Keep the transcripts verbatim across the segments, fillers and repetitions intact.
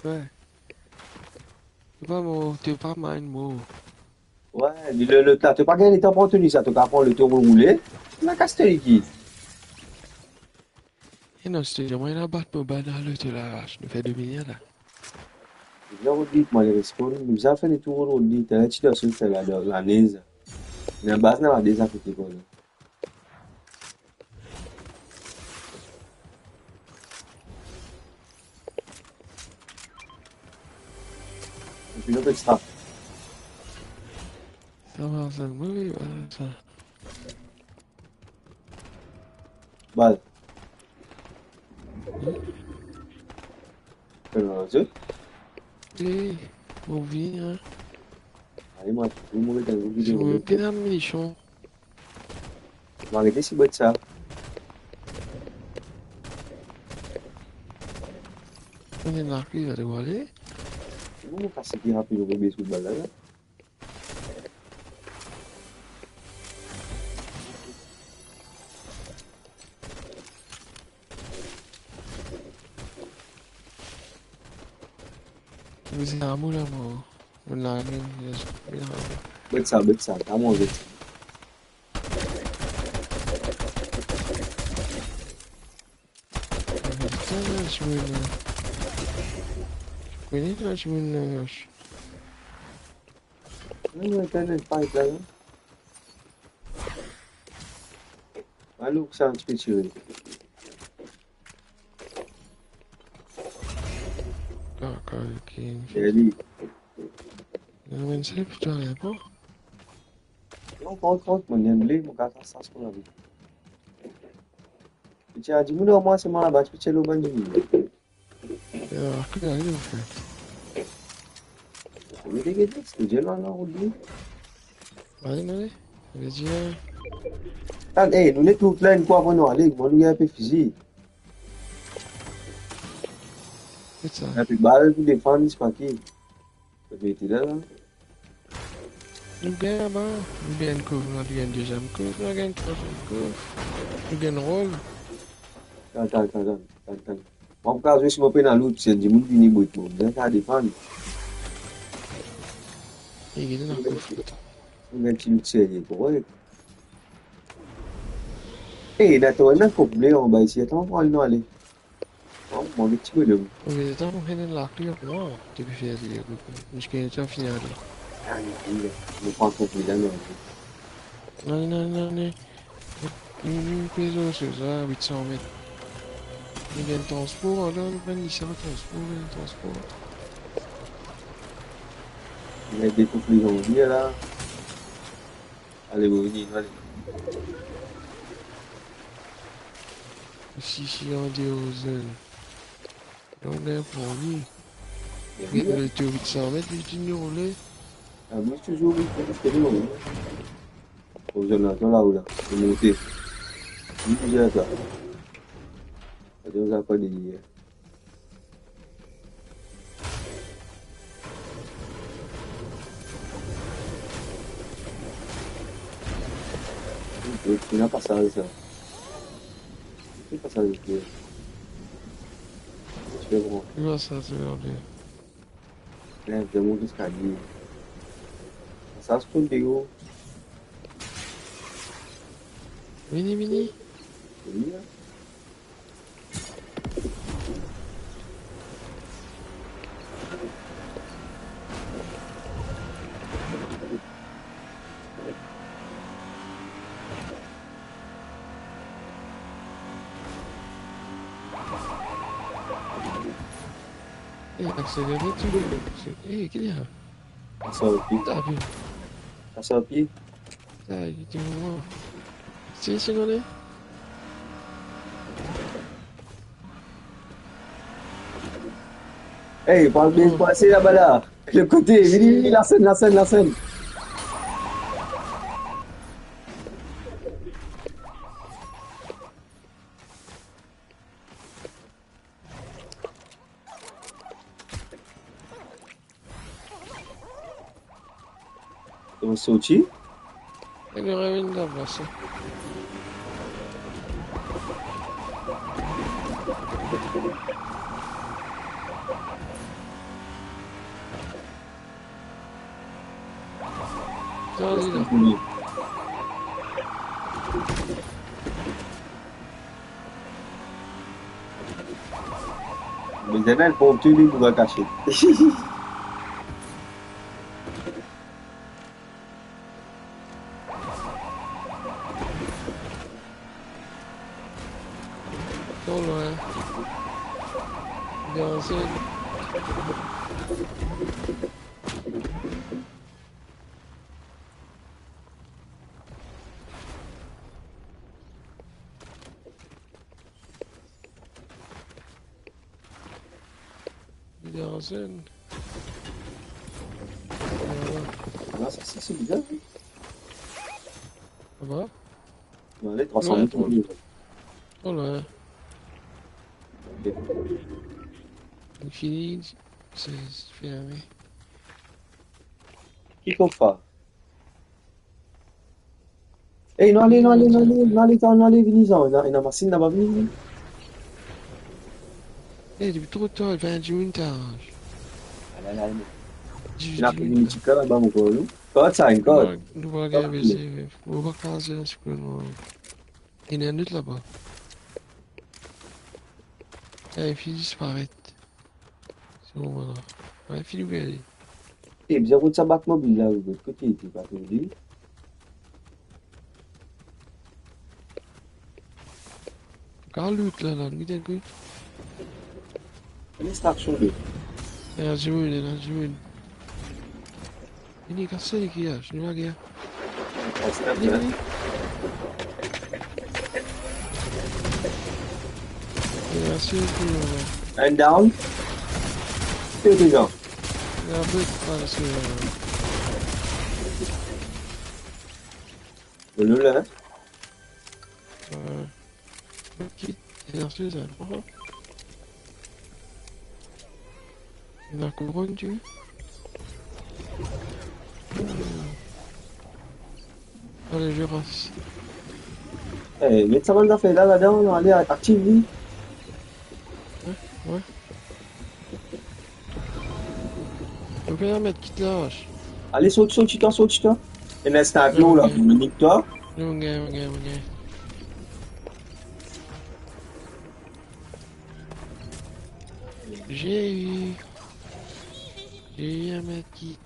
Wi. To pa mor, to pa mine mor. Wi, li le, lot la, to pa gagn letan pran to li sa, to kapav pran le tour roule. Ena kas to li ki. E non, si to dir mwa ena bat mo bann alo to la, nou fer de milya la. Bizin rod li, mo ale responn, bizin fer le tour rod li, tala ti dan so fer la, dan lanez la. Ena baz, ena bann de sa kote kone. Epi nou pe trap. Sa va, sa, wi, wi, wi, sa. Bal. Hmm? Kouma sa? E, mo vini, hein. Ayo, mwa, mo move dan group video. Si mo pena minisyon. Mo arete si bwat sa. Ena ki la, to ale. Mo kas ki rapid, mo pe bes bal la, la. Bizin amour la, mo. Mo la, mo, yes, bizin amour. Bwat sa, bwat sa, ta manze. Putain, je me... Je connais pas, je me... Non, non, internet pa et la, non. Alor, sa, ti pe tire. Ah, ok. Eli. Non, mais c'est plutôt rien, bon. Non, kont, kont, mo, li ble, mo kapav sa, sa, sa, sa. Ti a dimoun, mwa, se mwa laba, ti pe tir lor bann dimoun. Ya, ki ariv, anfin? Gete, gete, se Dieu la, la, ou di. Vale, vale. Vedir... Tann, ey, nou le tout la, enn kou avan nou ale, mo, nou gagn enpe fizi. Kot sa? Enpe bal pou defann, se pa ki. Sa pe ete la, la. Nou gagn laba, nou gagn kov, nou gagn deziem kov, nou gagn trwaziem kov, nou gagn rol. Tann, tann, tann, tann, tann, tann. Mwa, pou kapav zwe, si mo pena loot, si dimoun vini bout mo, bizin kapav defann. E, gete dan kof. Nou gagn ti loot serye, korek. E, dan to, ena kof ble anba isi, atann, pran li, nou ale. Non, mo, le ti bonom. Wi, letan mo finn lakle, mwa, to pe fer li, ziska to fini ale. Ah, non, non, non. Mo pran kof ble la, non. Non, non, non, non. Nou, nou, nou pe zot, se sa, wit san met. Nou gagn transpor, alor nou pran li sa, transpor, gagn transpor. Nou gagn de kof ble janvye la. Ale, mo vini, ale. Si, si, andeor zone. Donk, bien pou li. Bien, bien. Li ete wit san met, li ti roule. Ah, mwa, touzour, wi, touzour, touzour, wi. Bon, zone la, zone la, ou la. Li monte. Li monte la, sa. Atann, sa pa de li, hein. Ena pasaz sa. Ena pasaz ki... Ti pe pran. Ena sa, se verdi. Ena vremem ziska li. Pasaz pou deo. Vini, vini. Vini la. E, akselere tou. E, ki li la? Sa sorti. Tape. Sa sorti. Ay, ki moman. Si, si, nou ale. Ey, pa, pa, pase laba la. Le kote, vini, vini, lasenn, lasenn, lasenn. Kouma sorti? E, nou revinn dan plas la. Sa, li la. Bizin enn pov tou li pou kasiet. Tro lwin. Bien, se Bizar zenn. Ala. Ala, sa, sa, se bizar, wi. Sa va? Non, ale, trwa san met. Lwin, tro lwin. Tro lwin. Ok. Li fini, se, se ferme. Ki konn fer? Ey, nou ale, nou ale, nou ale, nou ale, nou ale, vini, Zan, ena, ena masinn laba, vini, vini. Ey, depi tro tar, vinn dimoun tar. Ale, ale, ale. Dizwit dimoun tar. Ena vinn tar laba, mo kor, non? Kot sa, enn kot? Nou pa gagn bese, nou pa kaze la, se kouman. Ena enn lot laba. Ey, finn disparet. Se bon, vwala. Wi, fini perde. E, bizin kot sa Batmobil la, wi, kot kote li ete, pa trouv li? Kapav loot la, la, loot enn kou. Ena extraction de. Ena dimoun, ena dimoun. Vini, kas li, ki la, nou lager. Vini, vini. Mersi pou, euh, enn down. Ki prezan? La, bet, pas, euh, le, le, le, hein? Euh, ok. Mersi, sa. La kouronn, ti ve? Ale, je ras. Eh, met sa bann zafer la, ladan, ale, aktiv li. Wi, wi. Ou pe met kit la, wach. Ale, sot, sot, sot, sot, sot. Ena sniper la, wi, wi. Nik twa. Non, mon gars, mon gars, mon gars. J'ai eu. J'ai eu un medkit.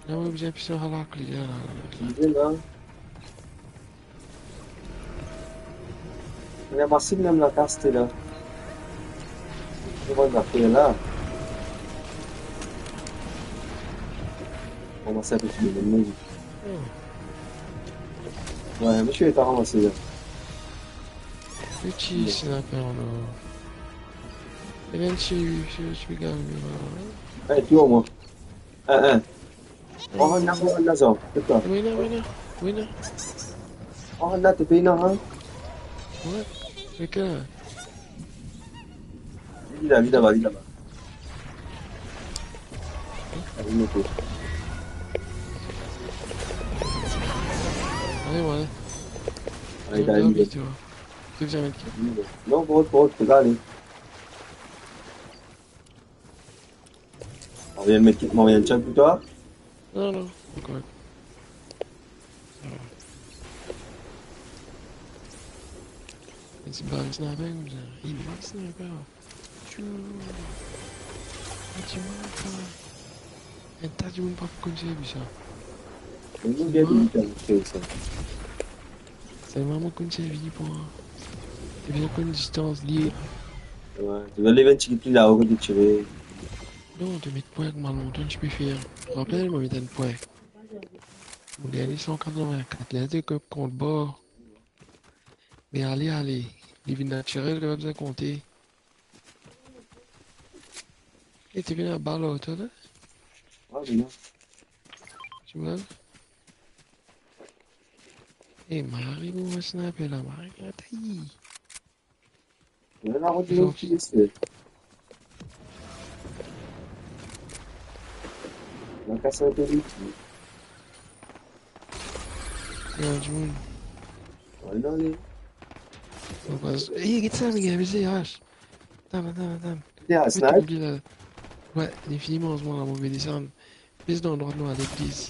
La, mo bizin pis ar lakle la, la, la, la. Bizin la. Ena masinn mem la, kas li la. Mo bann zafer la. Kouma sa, piti, mem mem. Hmm. Wi, misie, pa ranmase la. Piti, sniper la. E mem si, si, si, gagn, vwala. Eh, tir mwa. Eh, eh. Oh, non, non, non, non, c'est quoi? Wi, non, wi, non, wi, non. Oh, non, t'es payé, non, hein? Wi, mec, euh. Vini la, vini laba, vini laba. Vini, ok. Ale, wi. Ale, ale, ale. Ou bizin met ki? Non, bon, bon, tu peux aller. Mo vinn met, mo vinn chat pou twa. Non, non, ankor. Sa va. Enn ti bal sniper koumsa. Enn bal sniper. Tchou. Enn ti bal sa. Enn ta dimoun pa pou konn servi sa. Enn bal sniper. Selman mo konn servi li pou, epi mo konn distans li. Wi, to bizin lev enn tigit pli lao kot to tire. Non, to met pwin kouma lontan ti pe fer. Rapel, mo met enn pwin. Mo gagn san katrevin-kat, li ete kont bar. Me ale, ale, li vinn natirel, to pa bizin konte. E to vinn a bal ar twa la? Wi, vinn. Ti mal. E mari, bon, sniper la, mari, atay. Ena rod, ena ti lese. Ena kas enn pe liti. Ena dimoun. Ale, ale. Mo pas. Ey, get sa, mo gagn bese, H. Atann, atann, atann. Wi, sniper? Wi, li fini manz mwa la, mo pe desann. Pes dan drwat nou al legliz.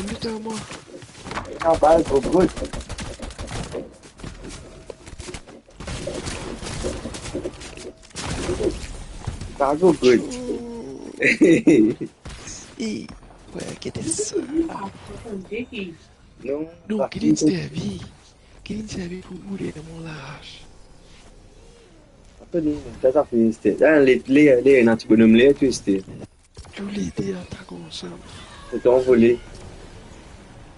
Ennmi ar mwa. Ah, bal, gro gout. Sa, gro gout. Ey, wey, get sa. Non, non, pa ki linn servi? Ki linn servi pou ou, dan mon laz? Apre, li, sa, sa fini, iste. Ah, le, le, le, ena ti bonom le, tou, iste. Tou le de atak ansam. Zot anvole.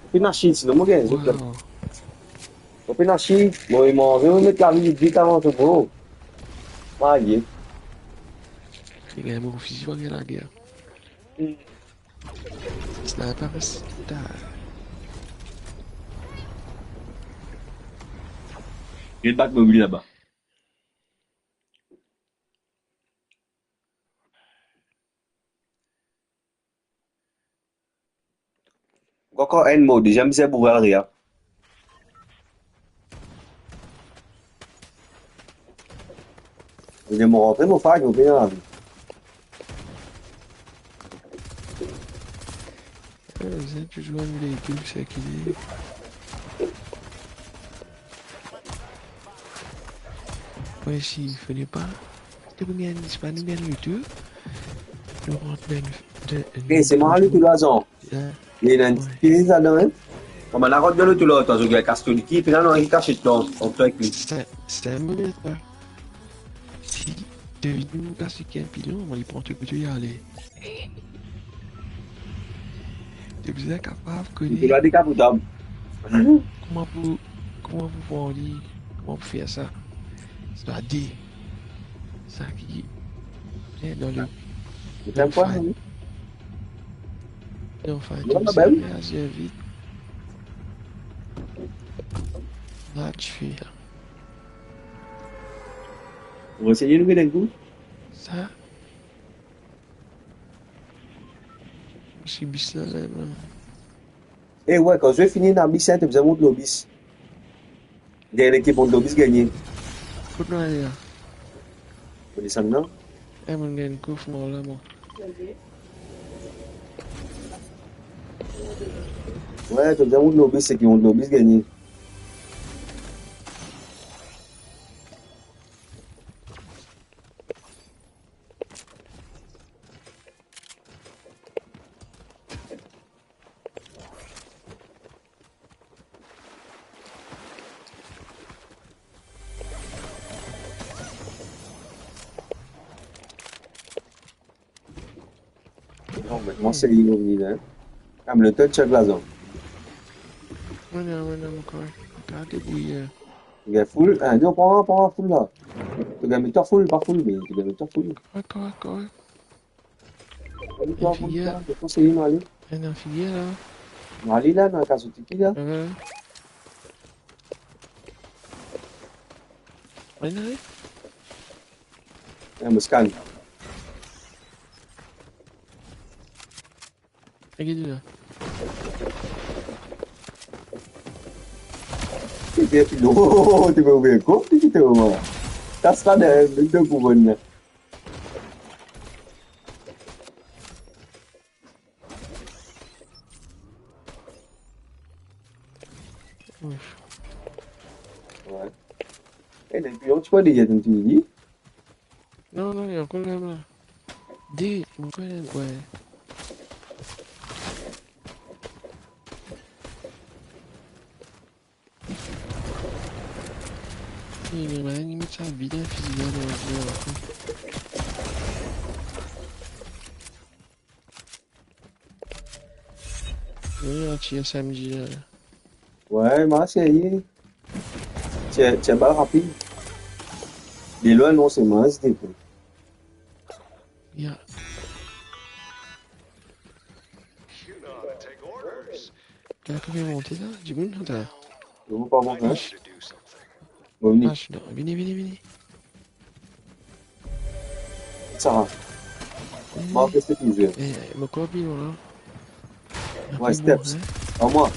Ou pena shield, sinon mo gagn zot la. Wow. Ou pena shield, mo, mo, mo met lavi vit avan to, bro. Aye. Li gagn mo fizi, pa gagn lager. Hmm. Sniper, sniper. Get back mobil laba. Ankor enn mor, deziem bizin pou al re a. Mo rantre, mo fag, mo pe dan lavi. Eh, bizin touzour enn veikil sirkile. Wey, si, fode pa. Depi nou gagn, si pa nou gagn loto, nou rant dan, dan, eh, se mwa loto larzan. Ena enn ti piez ladan, hein? Kouma la rant dan loto la, to, zot gagn kas to liki, epi la, nou gagn kasiet dan, an to ek li. Sa, sa, mo dir sa. Si, devine mo kas ek enn pilon, mo li pran to kote li ale. To bizin kapav kone. Li la dekapotab. Kouma pou, kouma pou pran li, kouma pou fer sa. Sa de. Sa ki, eh, dan le, dan le fight. Non, ben oui. Sa, vit. La, ti fer. Ou eseye nou gagn enn kou? Sa? Si bis la, la, la. Eh wey, kan zwe fini ena bis, hein, to bizin mont lor bis. Dernie ki mont lor bis gagne. Kot nou ale la? Pou desann, non? Eh, mo gagn kof, mo la, mo. Wey, to bizin mont lor bis, seki mont lor bis gagne. Non, me kouma se li revni la, hein? Ah, me letan check larzan. Mo la, mo la, mo korek. Gard debrouye. Ou gagn full? Ah, non, pran, pran full la. To gagn met twa full, pa full, me to gagn met twa full. Korek, korek, korek. Enn figir. Enn figir la. Nou ale la, nou al kas zot liki la. Wi. Wi, nou ale. Eh, mo scan. Gete la. Ti pe pli lwen, ti pe ouvrir kof, ti kite mwa. Tas la dernie, met dan kouronn la. Ouais. Eh, depi lontan, ti pa deye enn ti li. Non, non, li ankor la. De, mo pa, ouais. Eh, li met sa vid, hein, fizi la, dan la. Wi, anti S M G la. Ouais, ma seye. Tir, tir bal rapid. De lwin, non, se mwa, se depi. Ya. Gard kouma monte la, dimoun la. Non, pa bon, hein? Mo vini. Ah, non. Vini, vini, vini. Sa. Vini, vini. Mark, reste toujours. Eh, mo kor pi lwin la. Ouais, bon, steps. Hein? À moi.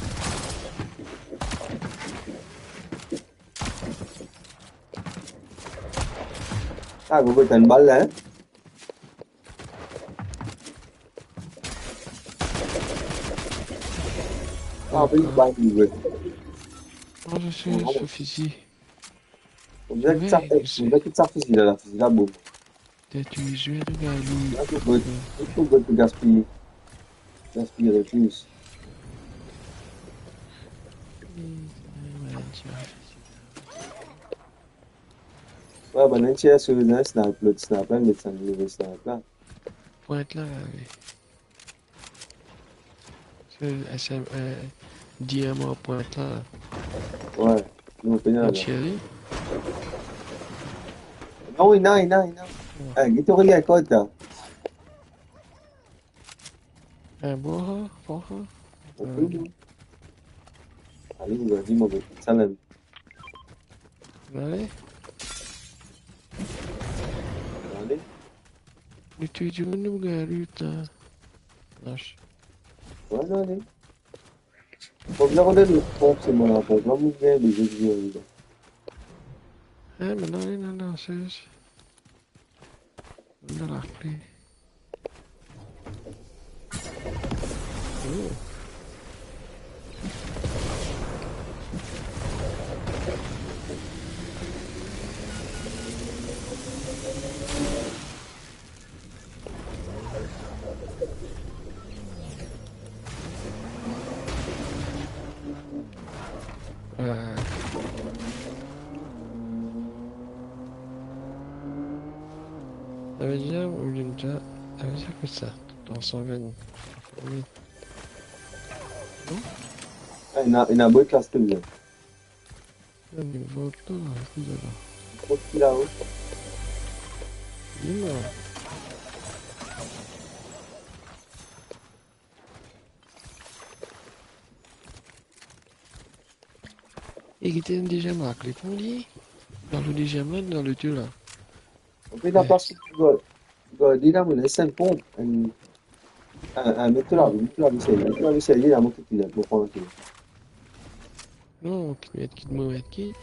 Ah, Gogo, t'as une balle là, hein? Ah, ben, une balle, ouais. Moi, je suis sur fusil. Ou bizin kit sa, ou bizin kit sa fizi la, la fizi la, bon. T'es toujours de la lune. La, tou bon, tou bon pou gaspiye. Gaspiye plis. Ouais, bann tir sou enn sniper, lot sniper, met sa nouvo sniper la. Pwint la, la, wi. Se, se, eh, dir mwa pwint la. Ouais, nou pena la. Tire li? Non, ena, ena, ena. Ouais. Eh, li to li ankor ta. Eh, bon, bon, bon. Ok. Ale, nou va dir, mo, sa la. Ale. Ale. Li tou dimoun nou gagn loot la. Lach. Ouais, ale. Fok nou rod enn lot ponp, se mwa la ponp la, mo gagn de zot vinn la. Eh, me non, non, non, se, se Ena lapli. Oh. Euh. Savedir, ou vinn sa, savedir ki sa, dan son vinn. Wi. Non? Ah, ena, ena boy klas tou, bien. Ah, mais bon, tout la, tout la. Kot ki la, wi? Vinn la. E ki ti enn deziem la, klik li. Dan le deziem la, dan le tou la. Anfet, ena plas pou gol. Gol, li la, mo les enn ponp. Enn, enn, enn, met to lavi, met to lavi serye, met to lavi serye, la, mo kit li la, mo pran li. Non, kit, met kit, mo met kit.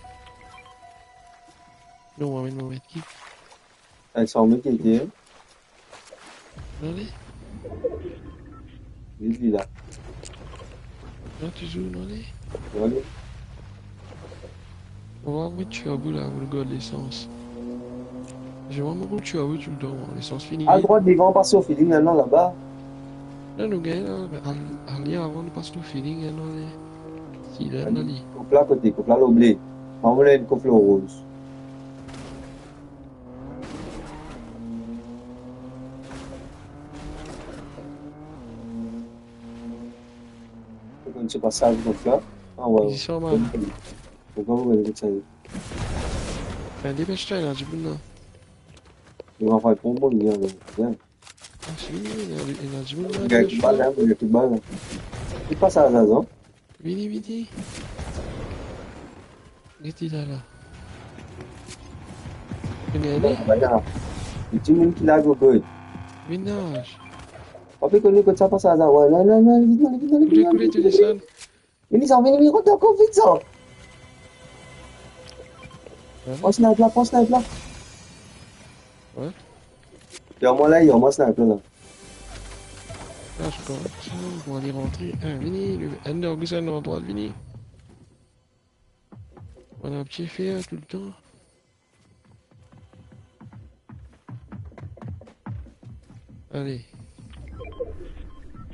Non, mo met, mo met kit. Enn san mil ki ete, hein? Gade. Li, li la. La, touzour, gade. Gade. Mo va met turbo la, pou gard lesans. Mo, mo met turbo toultan, lesans fini. Al drwat devan, pas lor filling, la, non, laba. La, nou gagn, la, al, ale avan, nou pas lor filling, la, non, ale. Si, la, ale, non, ale. Koup la kote, koup la lor ble. Mo, mo, la, koup lor rouz. Ou konn se pasaz kot la? Ah, ouais, ouais. Li sor mal. Ou konn, ou konn kot sa ye. Fer depes twa, ena dimoun la. Li va fer pran bon, li, bien. Ah, si, ena, ena dimoun la. Gagn bal la, gagn bal la. Li pas a la zone. Vini, vini. Get li la, la. Vini, ale. Ba la. Li dimoun ki la, Gogo. Vini la. Pa pe kone kot sa pas aza. Ouais, non, non, non, vini, vini, vini, vini, vini, vini, vini. Vini, sa, vini, vini, kot ankor, vit sa. Pran snipe la, pran snipe la. Ouais. Yo, mwa la, yo, mwa snipe la. La, je pense, on va aller rentrer. Ah, vini, le, enn dor, enn dor, vini. Bann la pe fer toultan. Ale.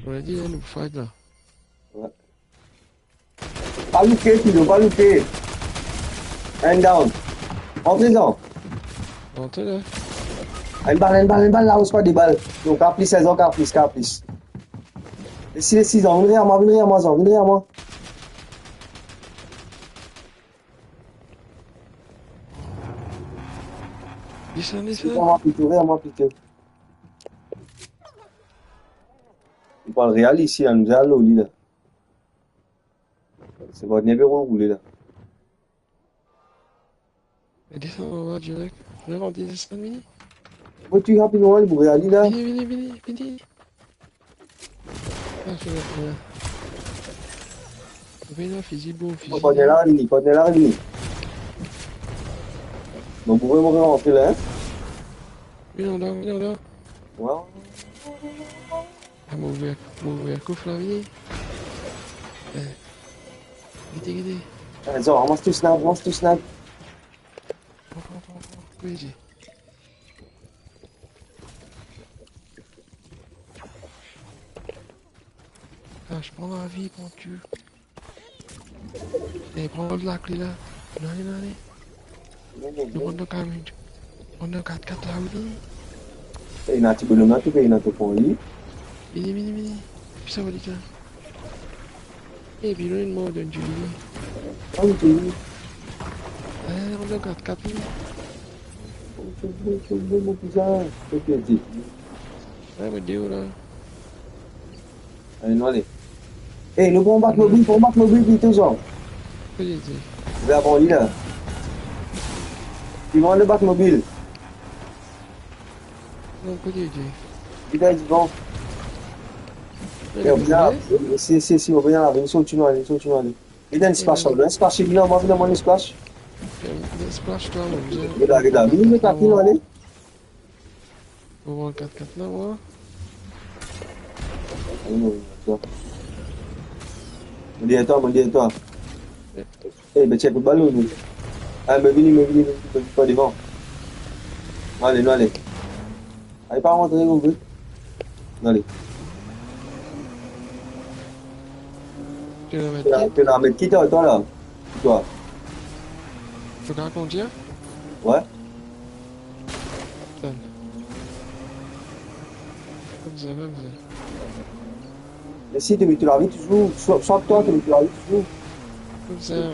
Mo dir la, nou fight la. Wi. Pa loupe, Filo, pa loupe. Enn down. Antre dan. Antre la. Enn bal, enn bal, enn bal, la, ou pa de bal. Non, ka plis, Zan, ka plis, ka plis. Lesi, lesi, Zan, vinn deryer mwa, vinn deryer mwa, Zan, vinn deryer mwa. Desann, desann. Deryer mwa plito, deryer mwa plito. Li pran real isi la, nou al lor li la. Se pa nebe roule la. Desann anba direk. Vini, vini, desann, vini. Mo tir rapidman, li boure ali la. Vini, vini, vini, vini. Ah, se la, se la. Vini la, fizi bon, fizi. Partner la, vini, partner la, vini. Mo boure, mo rantre la, hein. Vini andan, vini andan. Wi. Ah, mo ouver, mo ouver kof la, vini. Eh. Gete, gete. Eh, Zan, ramas tou snipe, ramas tou snipe. Pran, pran, pran, pran. Kouma dir? Ah, pran lavi, pran tir. Eh, pran lot lakle la. Nou ale, nou ale. Nou pran dan kamion. Pran dan kat kat la, wi. Eh, ena ti bonom la, tou pe ena to pran li. Vini, vini, vini. Ki sa, Walika? Eh, Bilon, inn mor dan dilo. Ah, wi, wi. Eh, pran dan kat kat, wi. Oh, so bon, so bon, mo kousin. Ok, ok. Eh, mo deor la. Ale, nou ale. Eh, nou pran Batmobil, pran Batmobil plito, Zan. Kote li? Ou la pran li la. Li pran le Batmobil. Non, kote li? Li la divan. Eh, bien, si, si, si, ou bien, vinn sorti nou ale, vinn sorti nou ale. Li dan splash la, dan splash, li la, mo vinn dan splash. Vinn splash twa, mo bizin. Gete la, gete la, vinn, vinn, vinn, ale. Mo pran kat kat la, mwa. Mo deryer twa, mo deryer twa. Eh, be, tir kout balon, nou. Ah, me vini, me vini, me vini, me vini par devan. Ale, nou ale. Ay, pa rantre, nou, be. Nou ale. Kilomet. Twa, twa la, met ki twa, twa la? Twa. To kapav kondir? Wi. Atann. Kouma sa, kouma sa? Me si to met to lavi touzour, swa, swa twa, to met to lavi touzour. Kouma sa?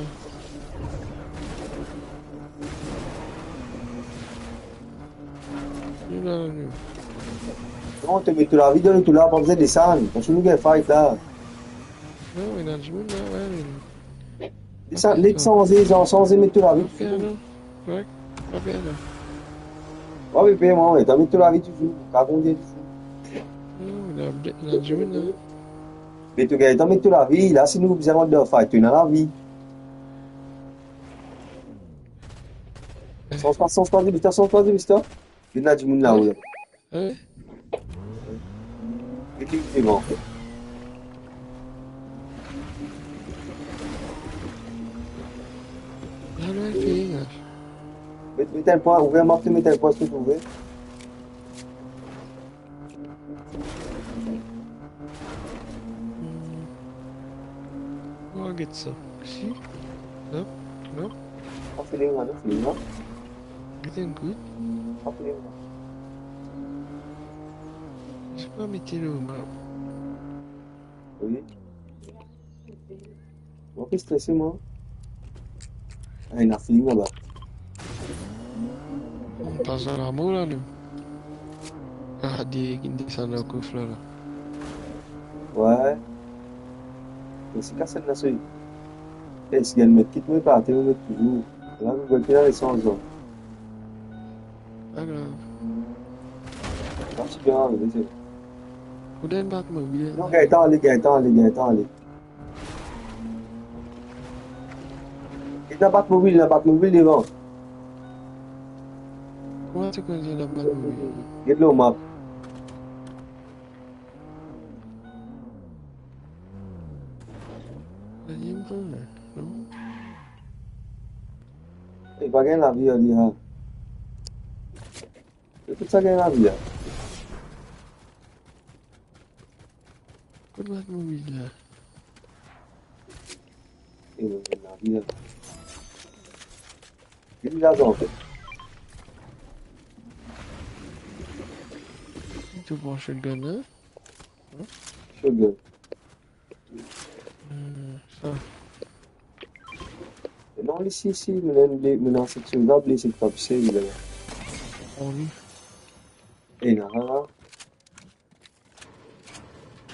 Nou la, nou. Non, to met to lavi dan letou la, pa bizin desann. Parski nou gagn fight la. Non, ena dimoun la, wi, me Li sa-, li sanze, li sanze, met to lavi. Pa per, non. Wi, pa per, non. Wi, me pe mwa, wi, to met to lavi touzour, kapav kondir touzour. Non, la, la, la, la. Me to gagn, to met to lavi, la, si nou bizin rant dan fight, to ena lavi. Sanz pa, sanz pa de piste, sanz pa de piste. Li ena dimoun la, wi. Wi. Li, li, li, bon. La, la, li fini, la. Met, met enn pwin, ouver map, met enn pwin, si to trouve. Hmm. Mo get sa. Si. Non, non. Pa fini, non, fini, non. Get enn kout. Pa fini, non. Zis pa mete lor map. Wi. Mo pe strese, mwa. Ah, ena fini laba. Mo pas dan lamor la, nou. Ah, de, ki desann dan kof la, la. Wi. Me si kasenn la, sey. Eh, si gagn medkit, mo pa atann, mo met touzour. La, mo gagn pena lesanz, la. Pa grav. Pa ti grav, me se. Ou donn bat mo bien. Non, gagn tan, ale, gagn tan, ale, gagn tan, ale. Ena Batmobil, ena Batmobil devan. Kouma to konn ena Batmobil? Get lor map. Deziem komin, non? E pa gagn lavi, ali, ha. E kot sa gagn lavi, ha? Kot bat mobil la? E, lavi, ha. Vinn la, an fet. To pran shotgun, hein? Shotgun. Euh, sa. Non, li, si, si, mem li, mem section la, li, se pa posib, la. Pran li. E, non, non, non.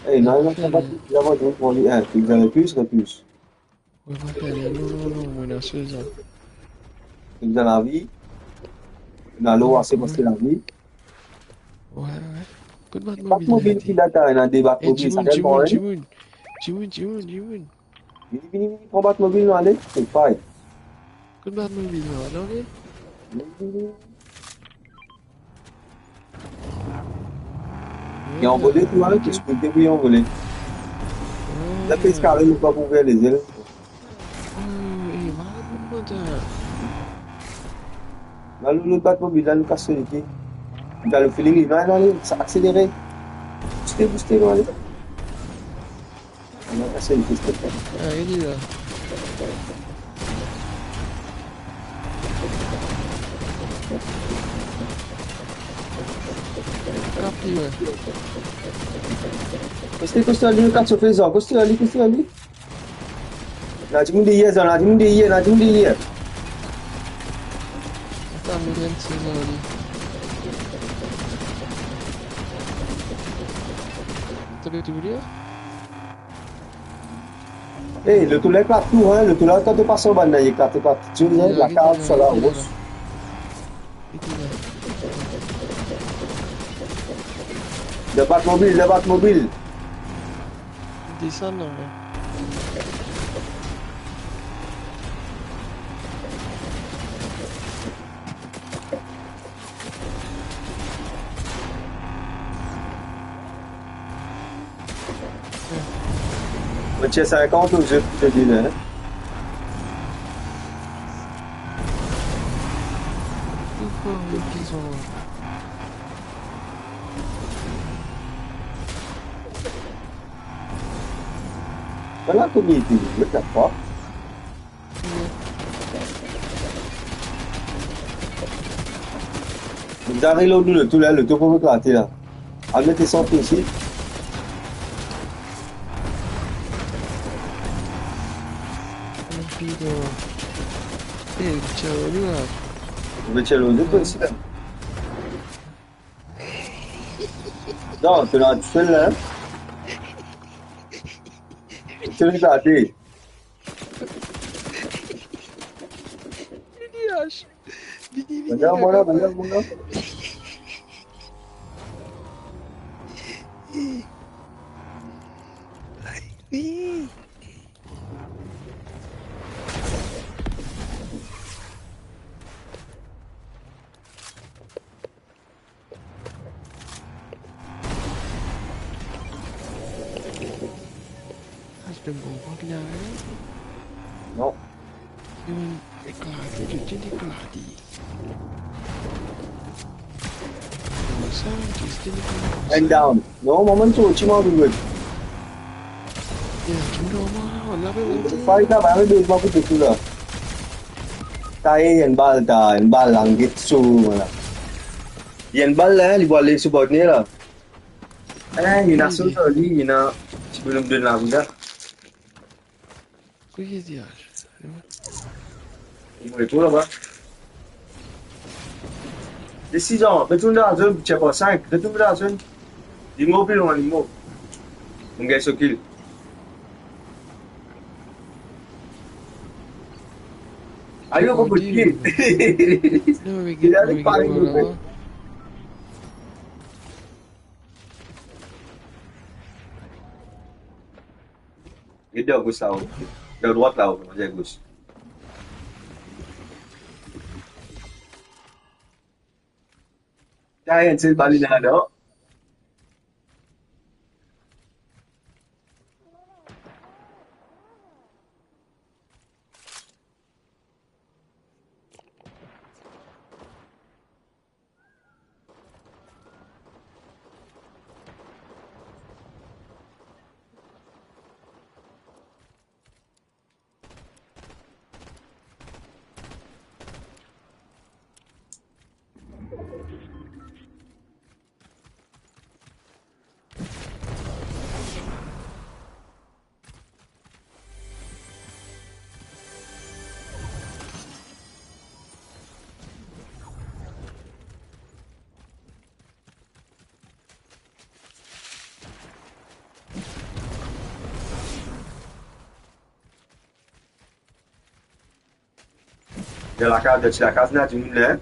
E, non, non, sa va, la, va, nou pran li, hein, fek zame plis, replis. Wi, va fer li, non, non, non, mo ena sez la. Fek zame lavi. Ena lor ase, paske lavi. Wi, wi. Kot bat mobil la, ena de bat mobil, sa telman, hein. Timoun, timoun, timoun, timoun. Vini, vini, vini, pran bat mobil, nou ale. Se fay. Kot bat mobil la, nou ale. Vini, vini, vini. Li anvole tou, hein, ki sprinté pou li anvole. La pes kare, li pa pou ouver lezel. Oh, e, malad, mon pote. La, nou, nou bat mobil la, nou kas so lipie. Nou dan le feeling, li va, li va, li, sa akselere. Bouste, bouste, nou ale. Nou kas so lipie, silteple. Ah, li la. Kap li, wi. Koste, koste, li, kat sofe, Zan. Koste, li, koste, li. Ena dimoun deryer, Zan, ena dimoun deryer, ena dimoun deryer. Atann, mo vinn tir lor li. To pe touye li, a? E, loto la eklat tou, hein, loto la, kan to pas anba, li eklat, eklat. Ti, hein, lakaz, sa la, ros. Debat mobil, debat mobil. Desann, non, me. Mo tir sinkant ou zot, to dir la, hein? Ala kouma li ete, met la pa. Zare lor nou, loto la, loto pou eklate la. Al met esansi isi. Rapid. E, tir lor nou la. Ou pe tir lor nou isi la. Non, to la tousel la, hein? To la eklate. Vini, Ash. Vini, vini, vini, vini. Vini, vini, vini. Ah, se bon, bon, bien, hein? Non. Hmm, eklate, to ti eklate. Kouma sa, to ti eklate? And down. Non, mo, mo sorti, mo, vinn. Ya, to normal, la pe monte. Fight la, ba, me, mo, mo, kote tou la. Ta, e, enn bal, ta, enn bal la, get so, vwala. Enn bal la, li pou ale sou partner la. Eh, ena so, li, ena ti bonom donn lavi la. Kouma dir? Li mor tou laba. Desizan, retourn dan la zone, tir par sink, retourn dan la zone. Li mor pli lwin, li mor. Mo gagn so kill. Ayo, kouma dir? Non, me, li ale, me, pari, me, mo gagn. Get dan gos la, o. Dan drwat la, o, mo dir gos. Karenn, se bal li ena ladan. Dan lakaz, dan ti lakaz, ena dimoun la, hein?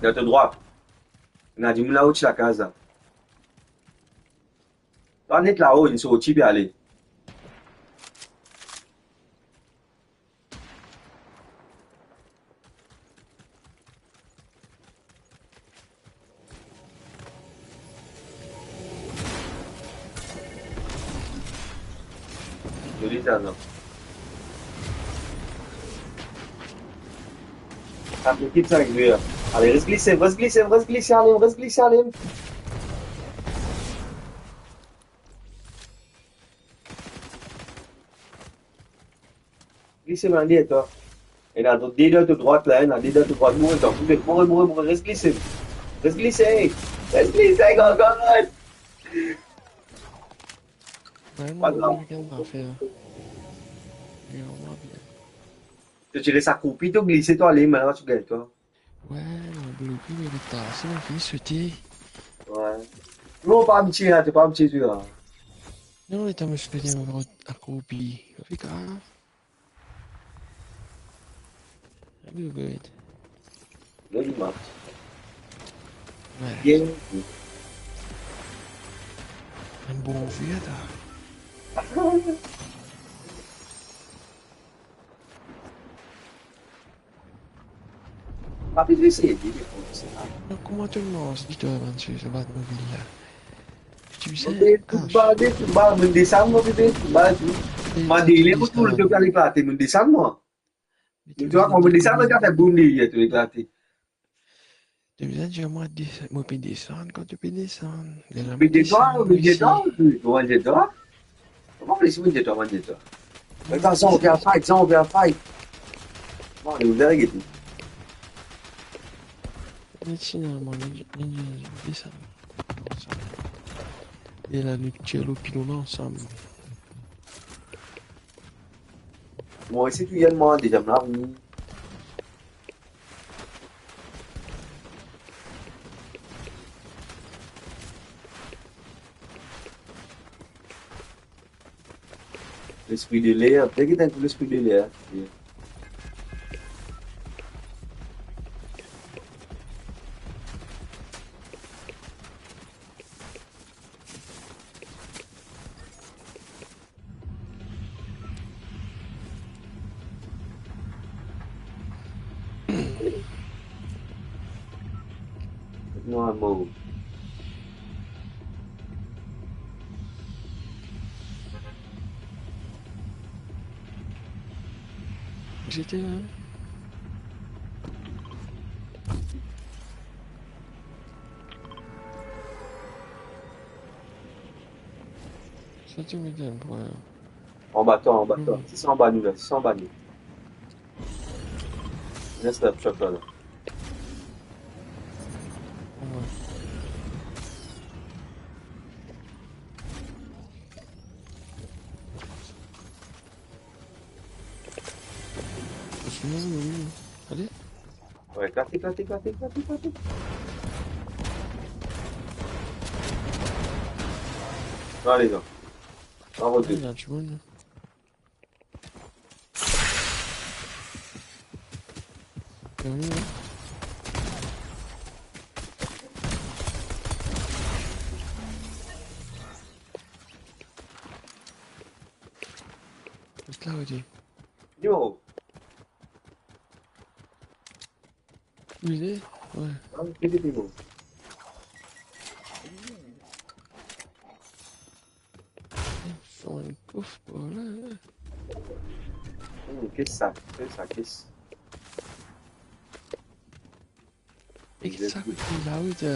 Dan to drwat. Ena dimoun lao ti lakaz la. Twa net lao, inn sorti pe ale. Zoli sa, non? Sa, ekip sa, zwe. Ale, res glise, res glise, res glise, ale, res glise, ale. Glise, bann deryer twa. Ena de dan to drwat la, ena de dan to drwat, mouri, mouri, mouri, mouri, res glise. Res glise, ey. Res glise, go, go, go. Wi, pa grav. Mwa, mwa, bien. Mwa, mwa, bien. To ti res akroupi, to glise, to ale, bann la ti gagn twa. Wi, mo bloke, mo ret pase, mo fini sote. Wi. Non, pa abitie, hein, to pa abitie, to, hein. Non, letan mo sote, mo akroupi. Sa pe grav. Abi, wi. Joli match. Wi. Bien zwe. Enn bon vi, ata. Pa pe zwe seri, li, li, kouma sa. Non, kouma to lans li, to, bann sez, bann mobil la? Ti bizin, mo pe, ah, foutbal, de foutbal, mo desann, mo pe, pe foutbal, tou. Mo desann, mo desann. Mo desann, mo. Mo desann, mo, to pe eklate. To bizin dir mwa, de-, mo pe desann, kan to pe desann. Mo pe desann, mo pe desann, mo pe desann. Kouma dir twa, mo pe dir twa. Atann, sa, on vient fight, sa, on vient fight. Bon, ale, ou arete. Finalman, li, li, li desann. E la, nou tir lor pilon la ansam. Mo isi, tou enn mwa, deziem la vini. Lespri de ler, degi tann pou lespri de ler. Non, mo. Zete la. Sa ti met enn pwin. Anba twa, anba twa. Mhm. Si, se anba nou la, si, se anba nou. Les la, chak la, la. Wi. Sinon, wi, wi. Ale. Wi, eklate, eklate, eklate, eklate, eklate. Ale, non. Bravo, ena dimoun. Wi, wi. Res la, wi. Yo. Wi, wi. Ah, wi, wi, wi. Finn kof par la, hein. Hmm, kisa sa? Kisa sa? Kisa? E kisa sa kot la, wi, sa?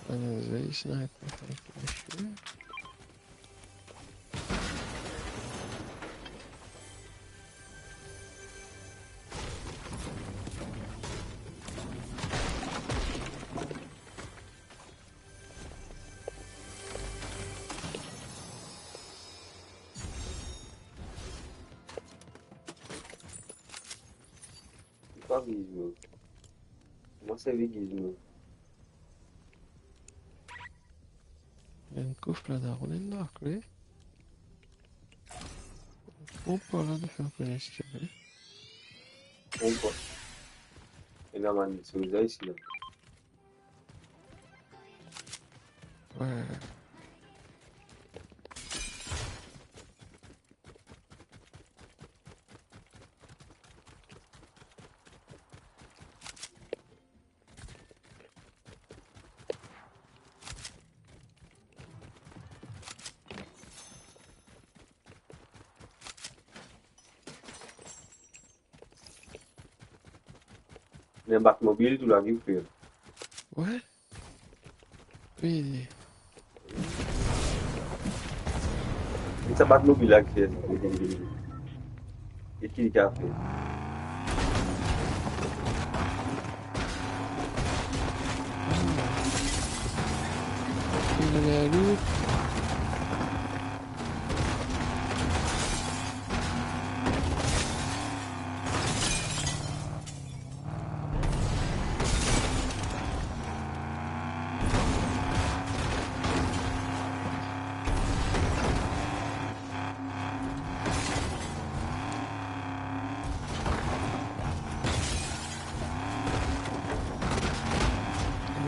Bann zwe sniper, sniper. Pa gizmo. Kouma servi gizmo? Enn kof la, daron, enn lakle. Bon, pa la de fer konesans, eh. Bon, pa. Ena bann soza isi la. Wey. Ena Batmobil tou la, ki fer? Wey. Wi. Sa Batmobil la ki fer sa. E ki li kapav fer? Ena la lout.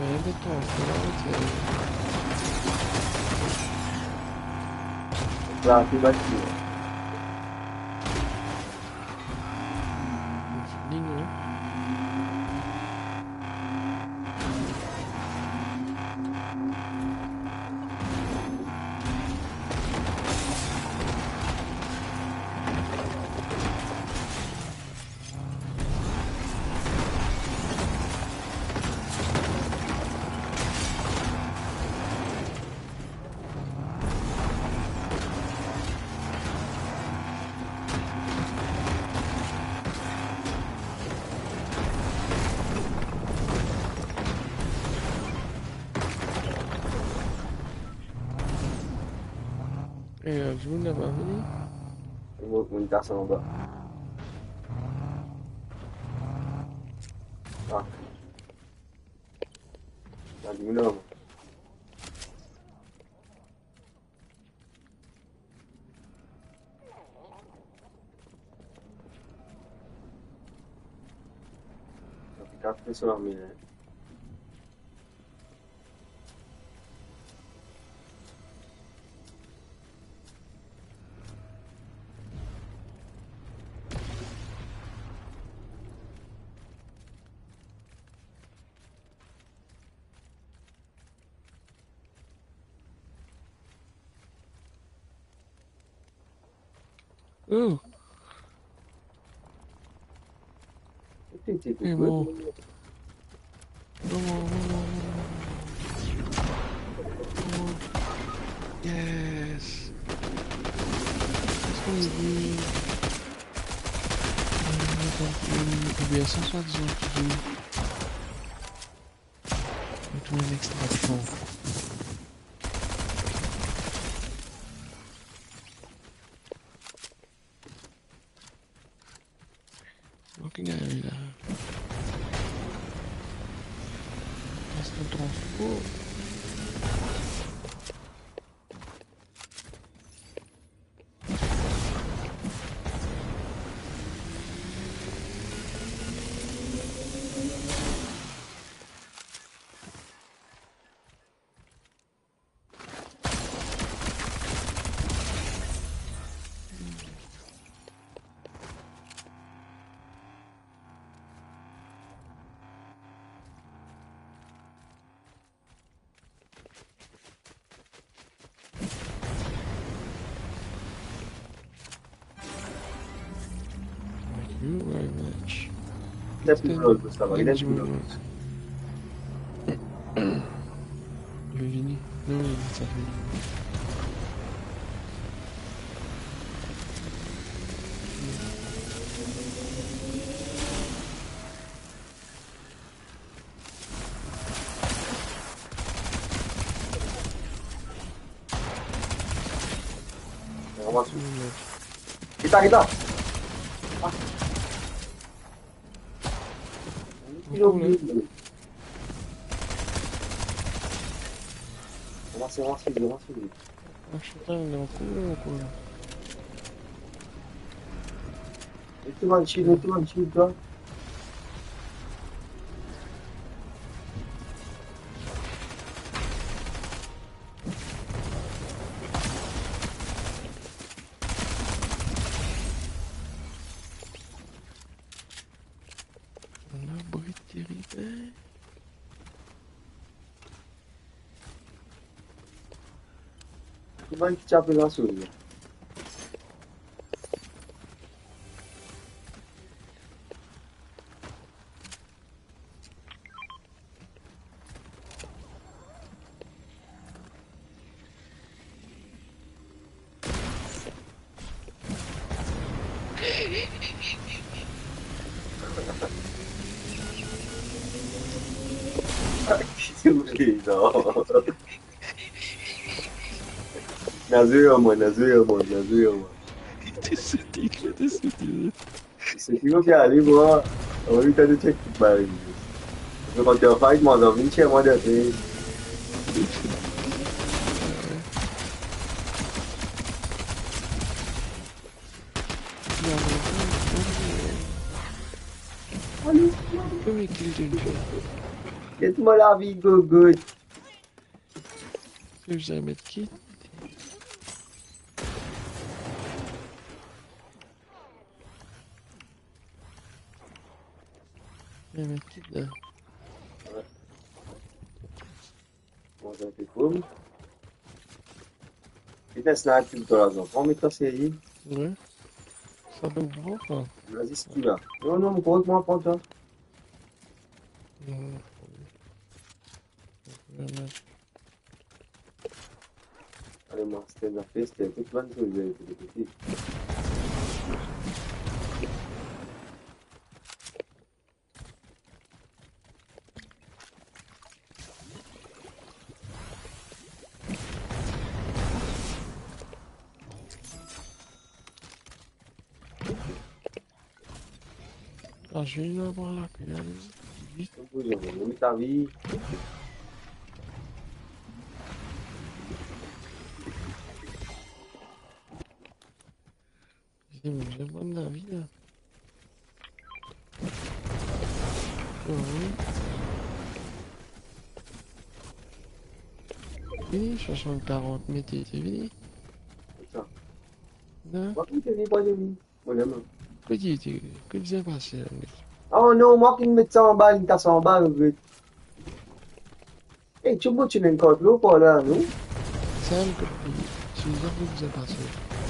Merde, toi, c'est là, c'est... Là, c'est bâti, ouais. Fini, non? Eh, dimoun la pa vini? Mo, mo kas anba. Ah. Ena dimoun anba. Sa pe kase so lame, hein. Oh. Ete, ete, ete. Bon. Bon, bon, bon, bon, bon. Bon. Yes. Est-ce qu'on est bon? Euh, donc, euh, combien? Cent soixante-dix-neuf. Retourne l'extraction. Ok, gars, là. Passe le transport. Thank you very much. Li ena pli drol, Gustavo, li ena pli drol. Li vini. Non, non, sa fini. Ramas. Kita, kita. Ah. Li oblize. Avans, avans, vit, avans, vit. Ah, putain, il est en cours, quoi. Mete bann shield, mete bann shield, twa. Labri teriben. Kouma ki ti apel la souris la? Ki ti oule, non. Nazir, mwa, Nazir, mwa, Nazir, mwa. Ti soti, ti soti. Se ki mo pe ale, mwa. Anvi tann check tout bagay. Mo kontan fight, mwa, anvi tir mwa dan tes. Get mwa lavi, good, good. Ki bizin met kit? Bizin met kit la. Bon, sa pe koum. Li fer snipe tou larzan. Pran met sa seri. Wi. Sa pe bon, sa. Vas-y, si tu l'as. Non, non, mo krwar ki mo pran sa. Non. Ale, mo aste enn zafer, aste tout bann solda, pou de piti. Ah, je vais y avoir la cuillère, vite. Bizin, bizin pran lavi la. Wi. Vini, swasant karant met, vini. Sa. Non. Mwa ki vini, pa vini. Mo lame. Ki ti, ki ti pase la, met? Oh non, mwa ki met sa anba, li kas anba, regret. Ey, ti bout ti ena enn kart lor par la, non? Sa enn kot li, ti bizin pase.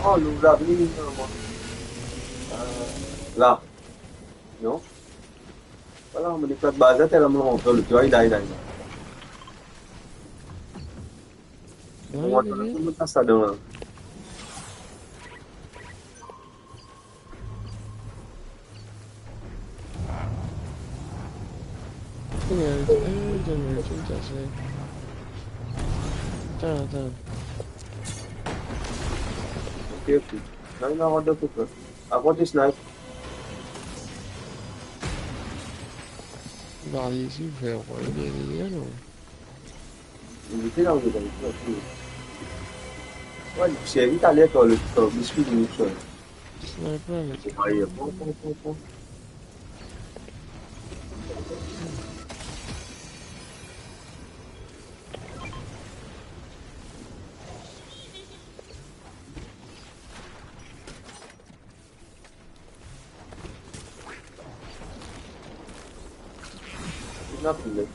Oh, lor la, vini, vini, mwa. Euh, la. Non? Vwala, mo deklar baz la, tela mo rant lor, ti vwar, la, la, la. Mo atann, mo kas ladan la. Atann, atann. Ok, ok. Non, non, non, non. Apre, ti snipe. Li pe ale isi, fer, li pe ale la, non? Li ete la, li ete la, li ete la. Wi, li servi taler, twa, le, twa, biscuit, li ete la. Sniper, mec. Aye, pran, pran, pran, pran. Ena pli, mec.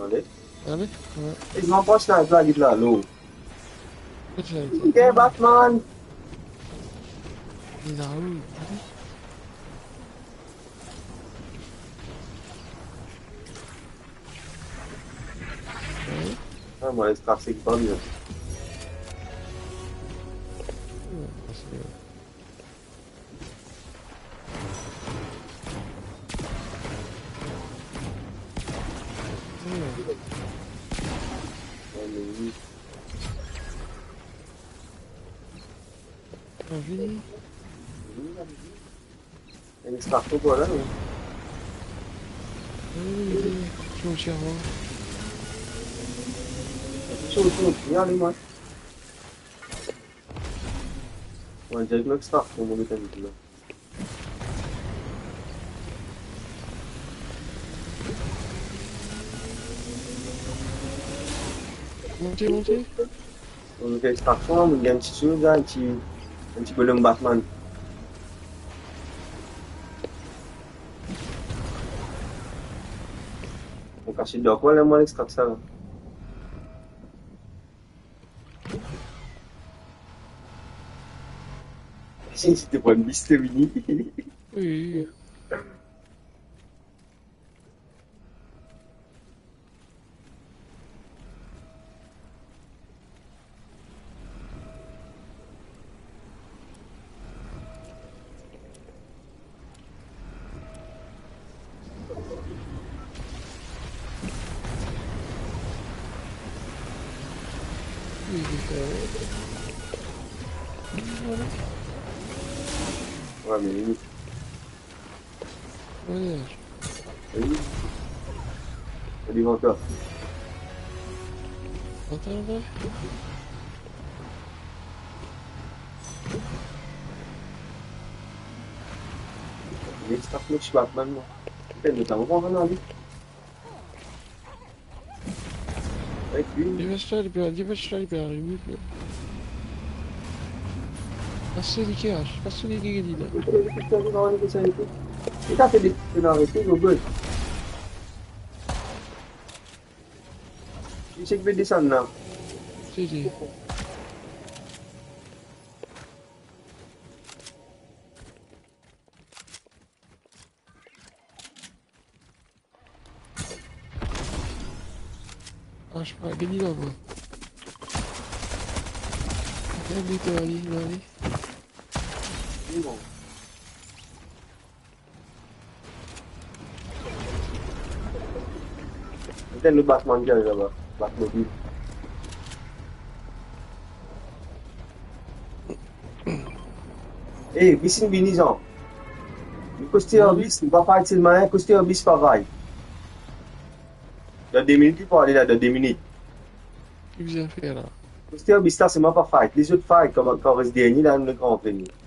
Ale. Ale, wi. E, mo pans la, la, git la, lo. Kot sa, git la? Gagn Batman. Li la ou? Ale. Wi. Ah, mo les trase pa bien. Wi, parski Hmm. Ah, mais oui. Ah, vini. Enn extraction pou ale, non? Wi, wi, wi, wi. Sorti avan. Sorti, sorti, ale, mwa. Mwa, direk nou extraction, mo met enn la. Monte, monte. Mo met extraction, mo gagn ti souz la, enn ti, enn ti bonom Batman. Mo kas dan kwin la, mo al extrak sa la. Si, si te pran bis, te vini. Wi. Wi, li fer. Wi, me li. Wi. Wi. Li vant la. Atann, atann. Li stap met Batman, mwa. Putain, mo tann, mo pran ale. Avek li. Divers la, li pe, divers la, li pe arive, li pe. Pas li ki ach, pas li ki, ki li la. Li ta fer de, de arete, Robert. Li ti pe desann la. Si, si. Ah, je sais pas, gagn li laba. Gagn li, ale, ale. Gete nou Batman ki ariv laba, Batmobil. Eh, bis inn vini, Zan. Koste ar bis, li pa fight selman, koste ar bis pa fight. Dan de minit, li pou ale la, dan de minit. Ki bizin fer la? Koste ar bis la, selman pa fight. Lezot fight, kan, kan res dernie la, nou rantre nou.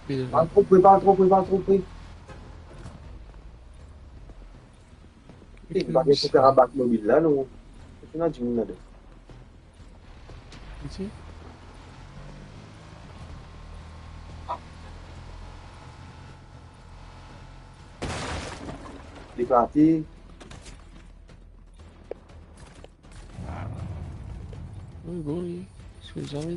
Bien. Pa tro pre, pa tro pre, pa tro pre. Eh, pa pou fer Batmobil la, non. Finn ena dimoun ladan. Isi. Li parti. Wi, bon, wi. Se zame.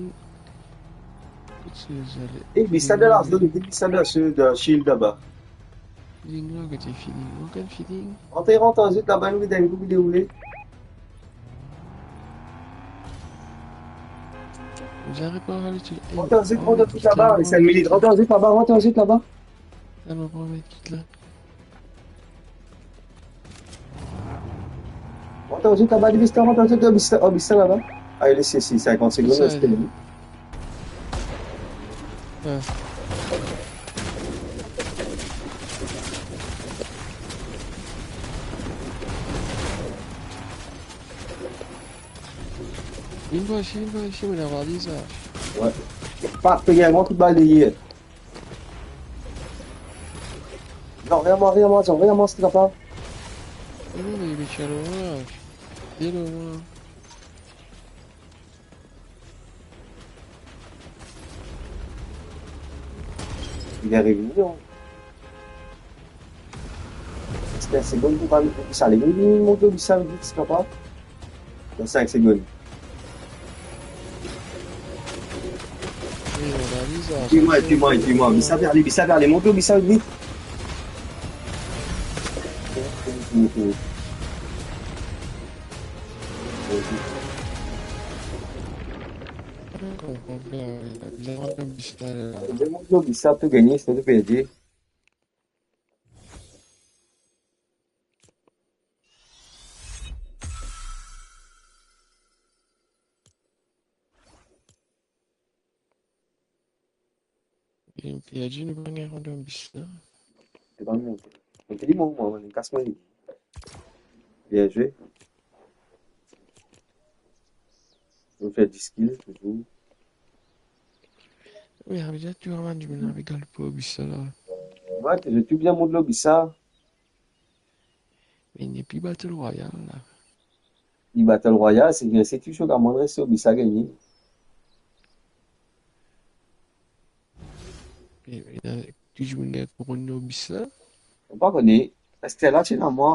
Kot se zale? Eh, bis la dan la zone, bis la dan se, dan shield laba. Feeling la, kot feeling? Okenn feeling. Rant, rant anzot laba, nou gete enn kou ki deroule. Zare pa ale ti. Rant anzot, rant anzot laba, sink minit. Rant anzot laba, rant anzot laba. Sa nou pran met kit la. Atann, zot laba, li bis la, atann, zot, oh, bis la, oh, bis la laba. Ay, les, si, sinkant segonn, les li. Vinn par isi, vinn par isi, mo ena valiz la. Wi. Pa, pe gagn mwa kout bal deryer. Non, vinn ar mwa, vinn ar mwa, Zan, vinn ar mwa, si to kapav. Non, non, me li ti al lwin la. Li lwin. Li ariv, non. Reste enn segonn pou pa, pou sa, li vinn mont lor bis la vit, si to kapav. Dan sink segonn. Wi, mo ena valiz la. Epi mwa, epi mwa, epi mwa. Bis la pe ale, bis la pe ale, mont lor bis la vit. Mont lor bis la, to gagne, sinon to perdi. Perdi, nou pa gagn kont lobis la. Se pa mwa. Mo te dir mwa, mwa, mwa, kas mwa li. Bien zwe. Nou fer dis kill, touzour. Wi, sa vedir tou bann dimoun ave galop lobis la. Wi, zot tou bizin mont lobis la. Me li nepli Battle Royale la. Li Battle Royale, se ki reste tou so kamarad res lobis la gagne. E, e, tou dimoun gagn kouronn lobis la. Mo pa kone, paski la ti ena mwa,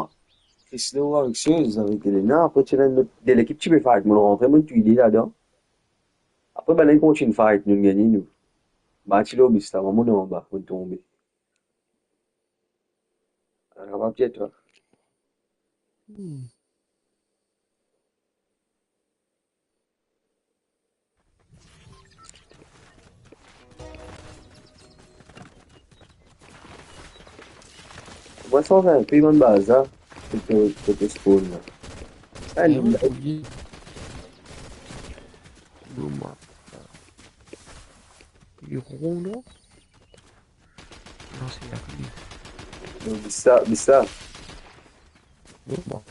Krislo avek Soz, avek Elena, apre ti ena enn lot de lekip ti pe fight, mo rantre, mo touy de ladan. Apre bann-la kontign fight, nou gagne nou. Ba ti lobis la, mwa mo anba, mo tonbe. Ah, va bien, toi. Hmm. Mwa sanz inpe bann baz la, kot, kot spawn la. Ah, non, wi. Bon, mwa. Li ron, non? Non, se la pli. Non, dis sa, dis sa. Bon, bon.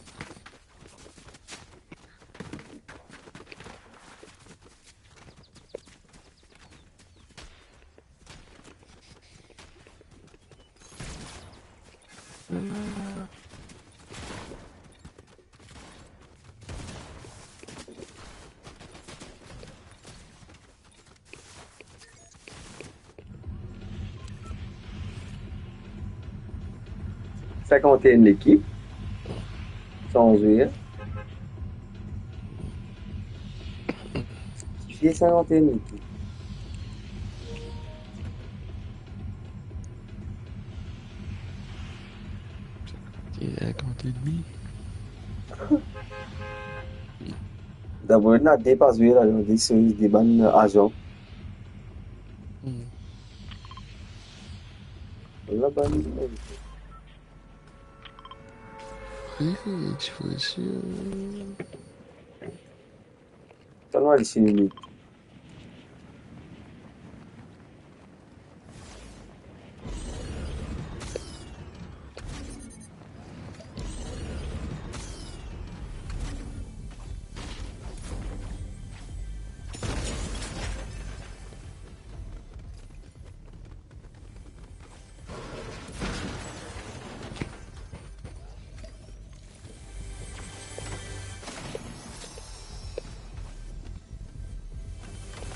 Sinkant-enn lekip. Sanze, hein? Ki fer sinkant-enn lekip? Sinkant-enn. Dabor, ena de pa zwe la, ena de seri de bann azan. Hmm. La bann, wi, ti fre sir. Talman li sini.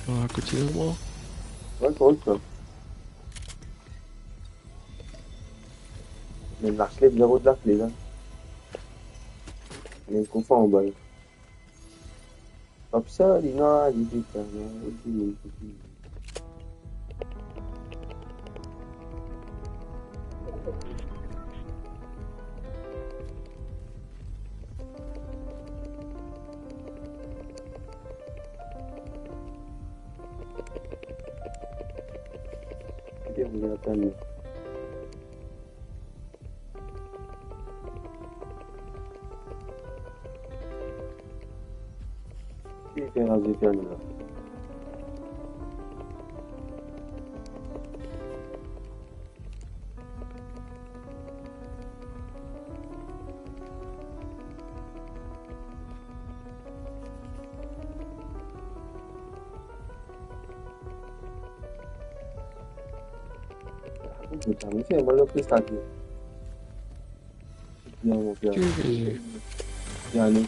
Ah, kote mwa? Wi, kote sa? Me lakle, bizin rod lakle la. Me kouma anba la? Koumsa, li ena, li pe fer, non, li pe, li pe. Ki pe vinn atann li? Ki fer aze piano la? Putain, mais c'est moi le plus tardi. Bien, mon père. Ki veye? Bien, allez.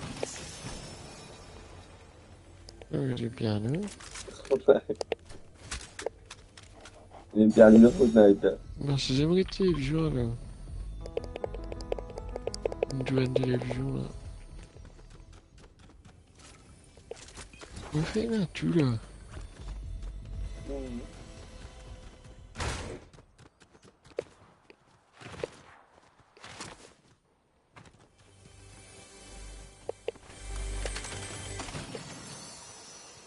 Non, mais c'est bien, non? Li pe ale lor Fortnite la. Non, si zame get televizyon la. Enn televizyon la. Mo fer enn tou la.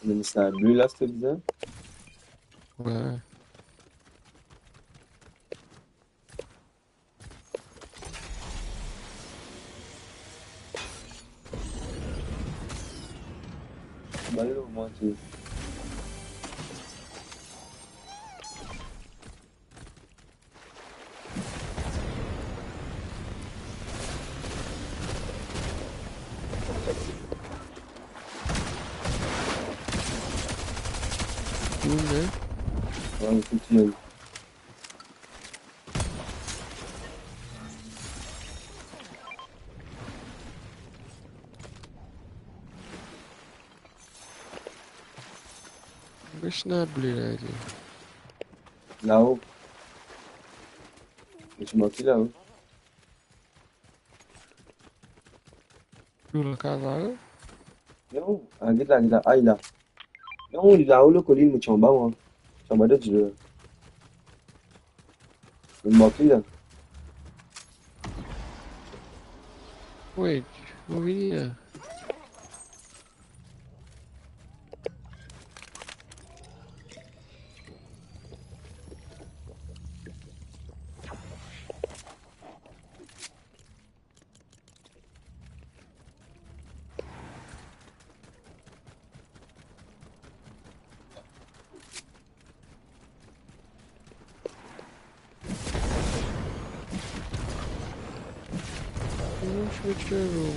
Mem sa ble la, si to bizin. Wi. Bal lo mwa ti. Boum, hein. Ouais, il faut tirer. Res ena ble la, li. Lao. Li ti manke la, wi. Lor lakaz la, wi. Non, ah, get la, get la. Ay, la. Non, li lao, lor kolinn, mo ti anba, mwa. Ti anba de dilo la. Mo mank li la. Wait, mo vini la. Kouma mo finn fer lor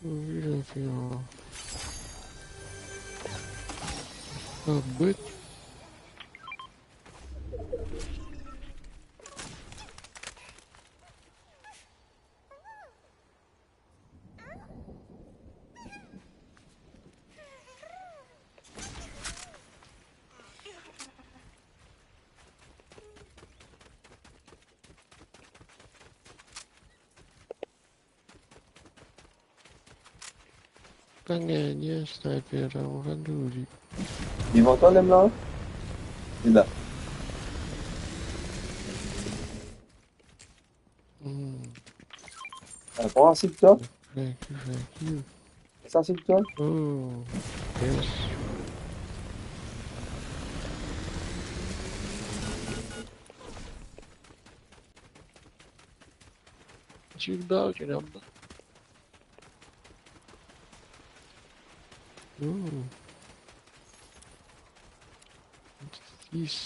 Wi, la, fer labwat. Kan gagn sniper la, mo finn touy li. Devan twa, lemem la? Li la. Hmm. Ah, pran sa pou twa. Thank you, thank you. Sa se pou twa? Oh, yes. Check it out, you know. Ooh. What's this?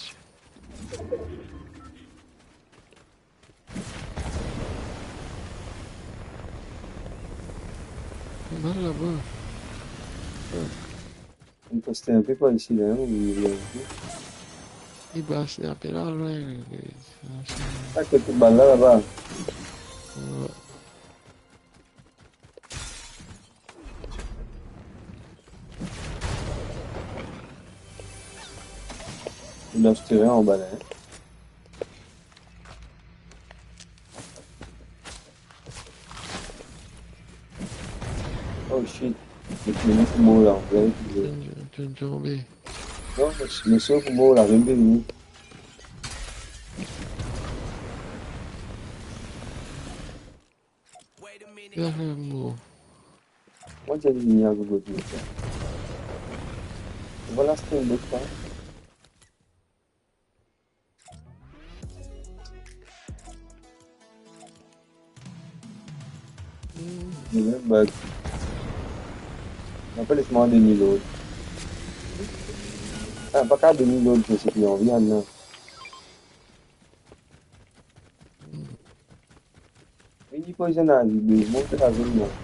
Mal laba. Fuck. Li poste inpe par isi la, non, li vinn inpe. Li bas, li apel la, lwin. Ah, kot bal la, laba. Wi. Li dan teren anba la, hein. Oh shit. Mo fini pou mor la, anvre. Tonbe. Non, mo, mo sov pou mor la, vinn vini. Wait a minute. Mo ti vini a gogo de sa. Vwala, se enn bot sa. Li mem bug. Apre, les mwa demi load. Ah, pa ka demi load, se ki anvi, Anna. Vini poison ivy, be, mont lavil, mwa.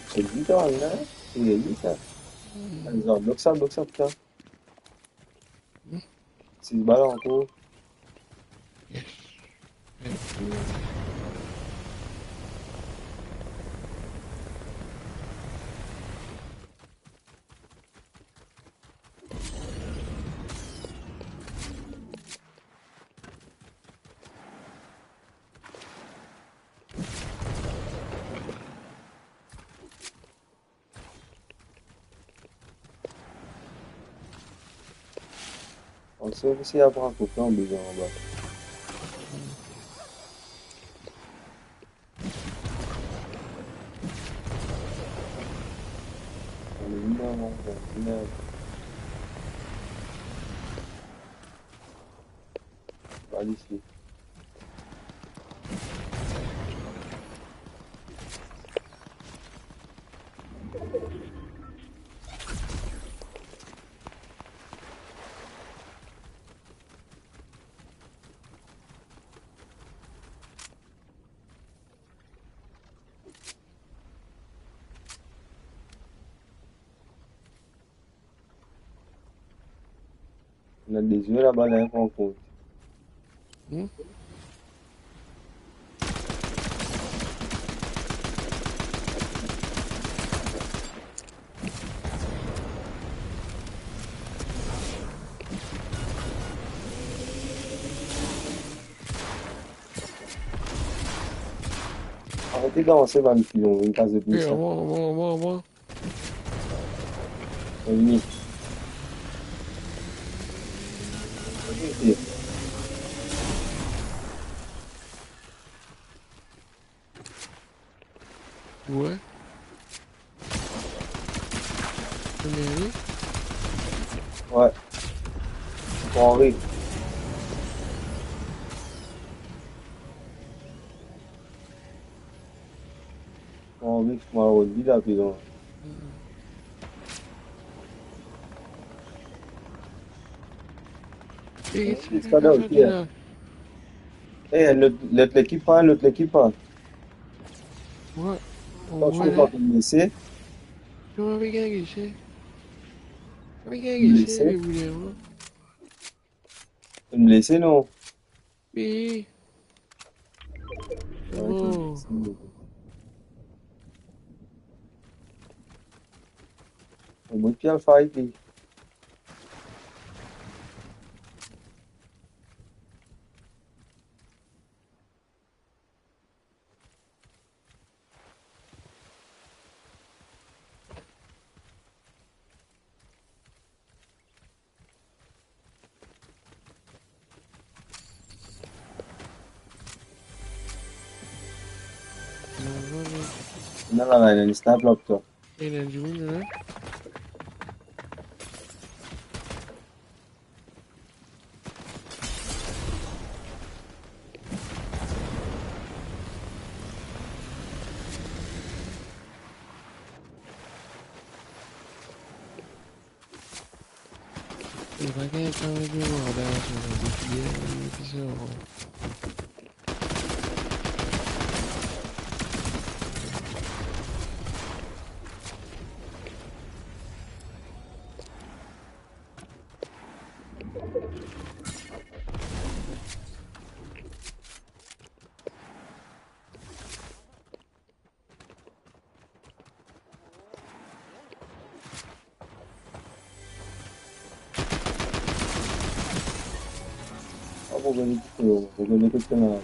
Se li sa, la. Se li sa. Alor, blok sa, blok sa, pita. Sis bal ankor. Yes. Ann sot isi, apre kote nou bizin anba. Ann vini anba, ann vini anba. Al isi. Ena de zwe laba la, enn rankont. Hmm? Aret danse, bann filon, vinn kaz zot. Eh, misa. Avan, avan, avan, avan. Vini. Ok. Wi. Vini, vini. Wi. Anri. Anvi ki mo rod li la, pi lwen. Mm. Eh, eh, sa, sa, sa, sa, sa. Eh, lot, lot lekip pa, lot lekip pa. Wi. Atansion, wi. Pa pou blese. Non, pa pou blese. Pa pou blese, blese. Blese, non? Wi. Oh. Omwin ki al fight li. Non, non, non. Non, non, non, non, stop laptop. Ena dimoun la. E pa gagn tan de war la, so, depi yer, depi sa. Ah, pou gagn, pou gagn kot kanal.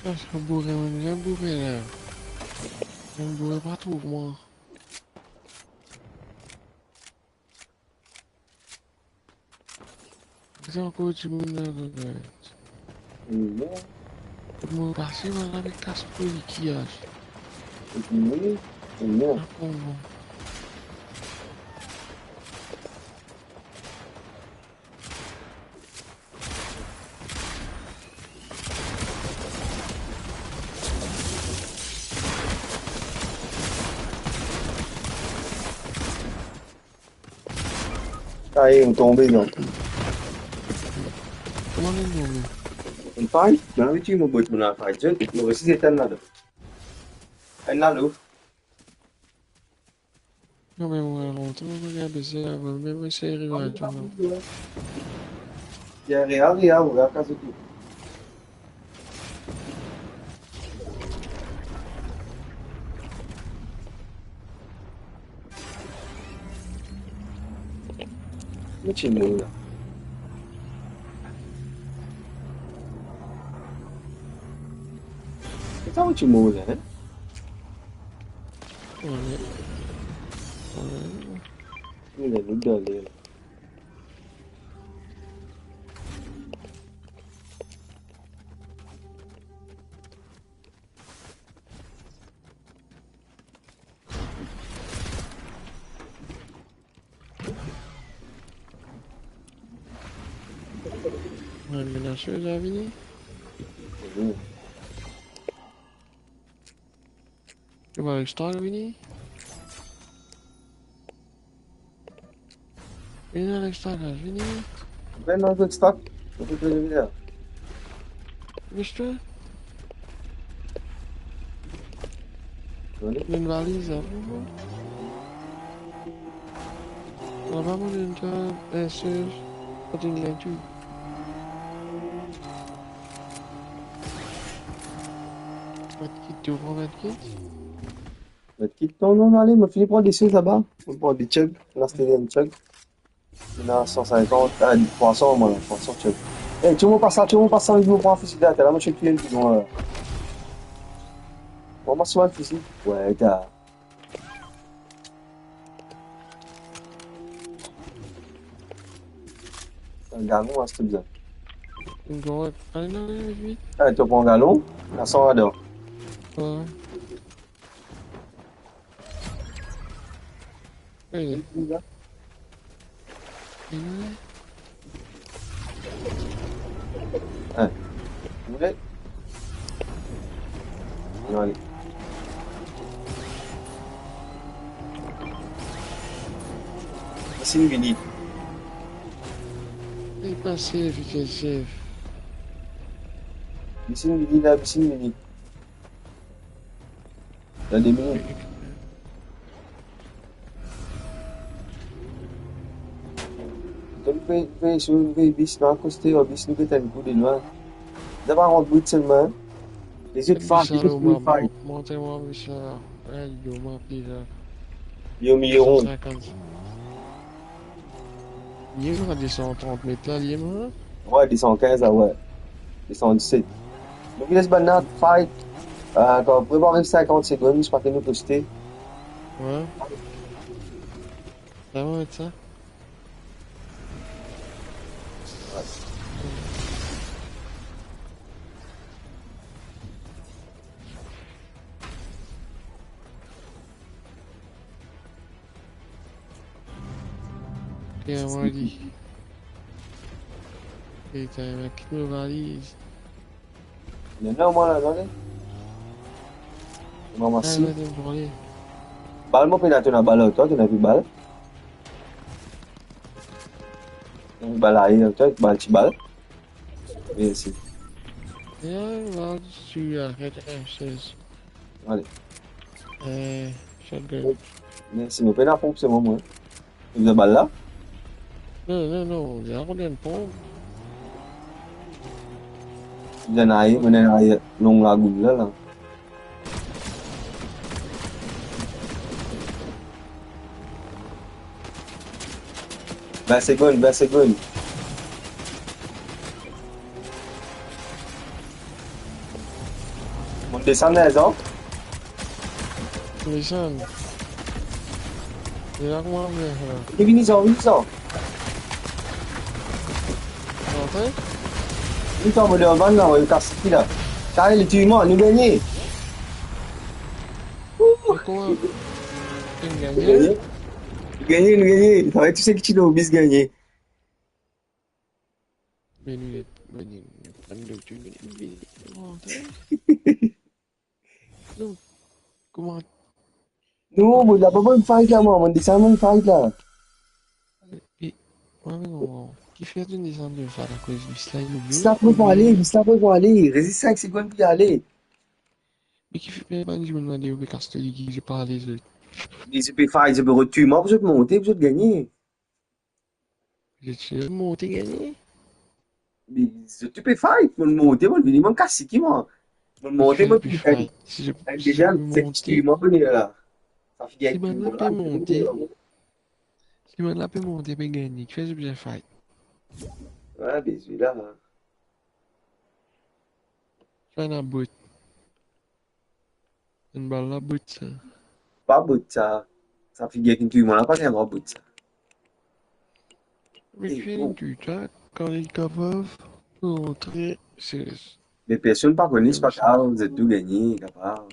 Ah, sa boure, mwa, sa boure la. Sa boure pa trouv mwa. Ena ankor dimoun la, la, la. Non. Mo pase, mo al kas pou likiyaz. Wi, non. Ah, bon, bon. Aye, mo tonbe, non. Kouma mo tonbe? Enn fay? Non, wi, ti mo bot, mo enn fay. Zot, mo resi etann la, non. Enn la, lo. Non, me mwa, lontan mo pa gagn bese avan, me mo seri la, ti, non. Ya, re, re, re, re, kas tou. Mo ti mor la. Sa mo ti mor la, hein? Wi. Wi. Mo la, nou dan li la. Wi, menas la vini. Wi. Ena Alex Stark vini. Ena Alex Stark vini. Ena Alex Stark. Alex Stark. Ena enn valiz la. Laba mo ena enn sel, pa ti ena tou. Medkit, to pran medkit? Medkit, non, non, ale, mo fini pran de sel laba. Mo pran de chug, mo aste enn chug. Ena san sinkant, ah, trwa san, mwa, trwa san chug. Eh, ti mo pas sa, ti mo pas sa, mo pran fizi la, la, mo chek enn bidon la. Mo pas sa fizi. Wi, ta. Enn galon, aste bizin. Enn galon, ale, ale, vit, vit. Eh, to pran galon? Ena san ladan. Wi. Wi. Hein, vous voulez? Non, allez. Piscine vini. Li pa sef, li pa sef. Piscine vini la, piscine vini. Dan de minit. Donk, pe, pe, si nou pe bis, nou akoste, bis nou pe tann kou de lwin. Zot pa rant bwit selman. Lezot fight, lezot fight. Monte mwa, monte mwa, monte mwa. Yo, mwa, pli la. Yo, milion. Deux cent cinquante. Li ena de san trant met la, li ena? Wi, de san kinz la, wi. De san diset. Donk, les bann la fight. Euh, kan, prepare sinkant segonn, zis pa ki nou poste. Wi. Sa va met sa? Ok, I'm ready. Putain, mec, qui me valise. Non, non, mwa la, gade. Mwa, mwa, si. Bal, mo pena, to ena bal, to, to ena pi bal. Bal ayer, to, bal, ti bal. Mersi. Ya, bal, ti ayer, M seize. Ale. Eh, shotgun. Mersi, mo pena ponp, se mwa, mwa. Ou bizin bal la? Non, non, non, bizin konn enn ponp. Bizin aye, mo ena aye long lagoun la, la. Vin segonn, vin segonn. Monn desann la, Zan. Desann. Li la kouma vinn la. Li vini, Zan, vini, Zan. Antre? Vini, Zan, mo dan bann la, mo kas ki la. Sa, li tir mwa, nou gagne. Ouh. Kouma? Nou gagne? Nou gagne. Nou gagne, nou gagne. Travay tou seki ti lor bis gagne. Vini, vini, vini, vini, vini, vini. Non, kouma? Non, mo la pa bann fight la, mwa, mo desann bann fight la. E, mwa, mwa, kifer to desann bann fight akoz bis la, li ouvri? Bis la pou ale, bis la pou ale. Res sink segonn pou ale. Me kifer bann dimoun la, li ouvri kas to ligi, li pa ale zot. Li, zot pe fight, zot pe rod tir mwa, pou zot monte, pou zot gagne. Zot ti monte gagne? Li, zot ti pe fight, mo monte, mo vini, mo kas ki mwa. Mo monte, mo fight. Si zot, deza, si zot monte, mo vini la. Sa fini. Si bann la pe monte, si bann la pe monte, pe gagne, kifer zot bizin fight? Wi, be zot la. Sa ena bout. Enn bal la bout sa. Pa bout sa. Sa figir ki touy mwa la pa gagn drwa bout sa. Me ki finn touy twa, kan li kapav rantre, se... Me personn pa kone, se pa grav, zot tou gagne, kapav.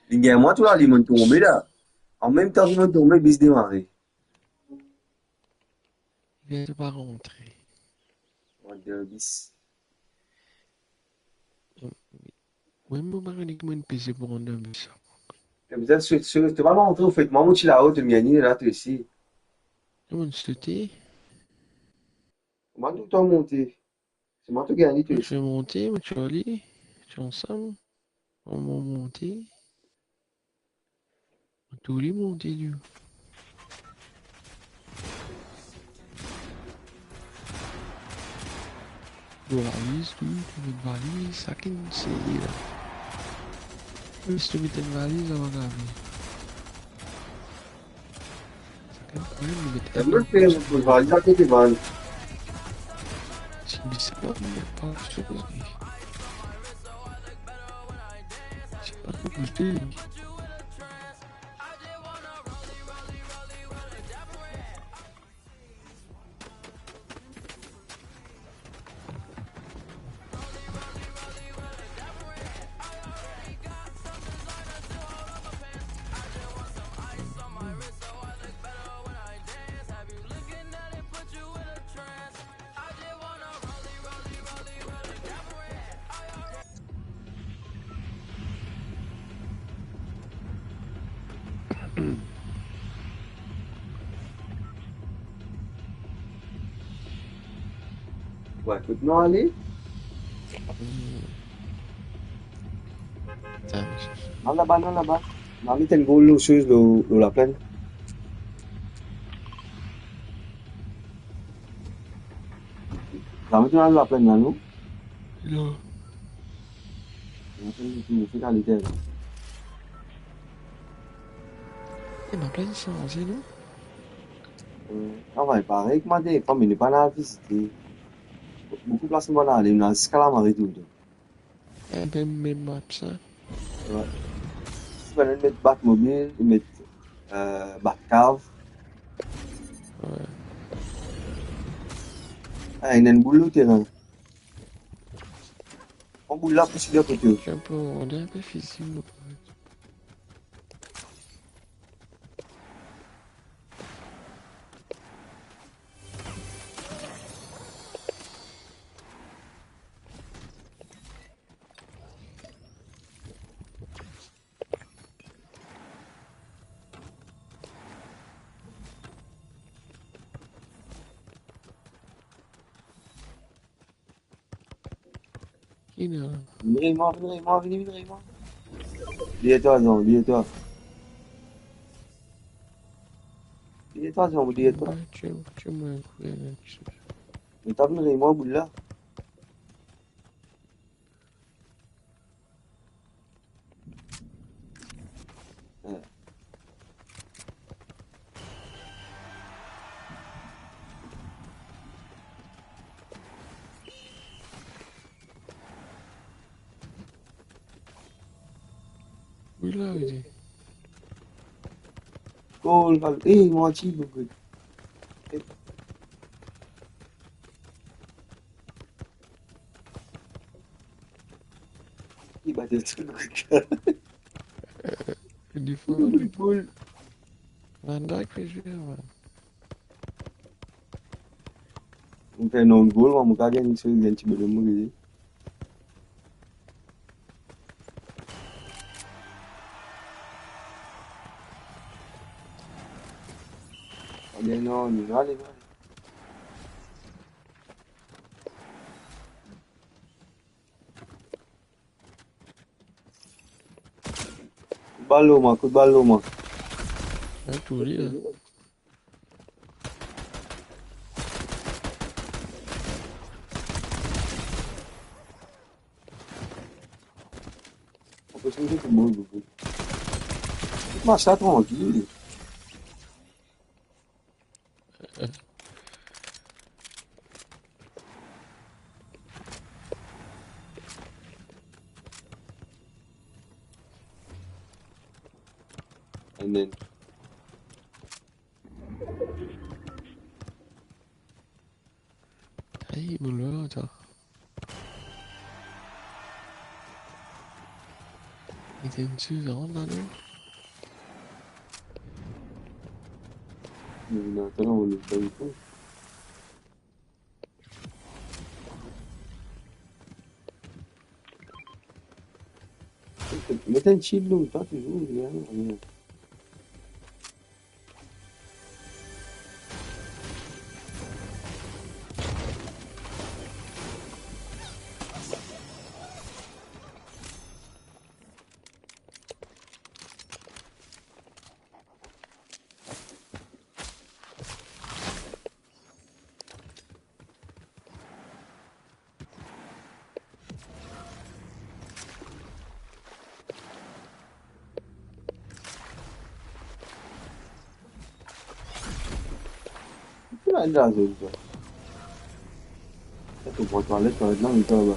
Li gagn mwa tou la, li monn tonbe la. An mem tan ki monn tonbe, bis demare. Li pa rantre. Rant dan bis. Wi, mo pa kone kouma enn pese pou rant dan bis. Bizin sot, sot, to pa rantre, anfet, mwa mo ti lao, to gagn la, to osi. Mo sote. Kouma to, to monte? Se mwa to gagn, to osi. Mo monte, mo Charlie, ti ansam. Mo monte. Tou li monte, li. Valiz, tou, tou met valiz, sakenn seye la. Mem si to met enn valiz, sa va grav. Sakenn pwin, li met enn valiz akote bann. Ti bizar, me pa soz li. Ti pa soz li. Wi, kot nou ale? Sa. Non, laba, non, laba. Nou al met enn gro losoz lor, lor laplenn. Zame to al laplenn la, non? Non. Laplenn, nou fek al liter. E laplenn sanze, non? Eh, travay parey kouma dernie fwa, me nou pa'nn al vizite. Boukou plas nou pa'nn ale, nou al ziska lamari toultan. Enn pe mem map sa. Wi. Si bann met Batmobil, met, eh, Batkav. Wi. Ah, ena enn boul lor terin. Pran boul la pou sidi akote. Tiens, pou rode enn pe fizi, mo. Ki la? Vini, vini, vini, vini, vini, vini. Deryer twa, Jean, deryer twa. Deryer twa, Jean, deryer twa. Wi, ti, ti, mwa, wi, wi, ti. Mo ta vinn remar boul la. Wi, la, wi. Gol, gol. Eh, manti, gol. Li bat enn tir. Eh, li for. Gol. Van Dijk pe zwe, man. Mo fer non gol, man, mo kapav gagn so, gagn ti bonnom mo gagn. Ale, non, non, ale, ale. Kout bal lor mwa, kout bal lor mwa. Ena tou li la. Anpes mwa, se bon, bon, bon. Match la trankil. And then. Hey, boulot, toi. Il était une chose en là, non? Non, non, attends, on est pas du tout. Met enn shield lor twa touzour, bien, bien. Ki la enn lazot sa? Sa to pran twalet, twalet la, met anba.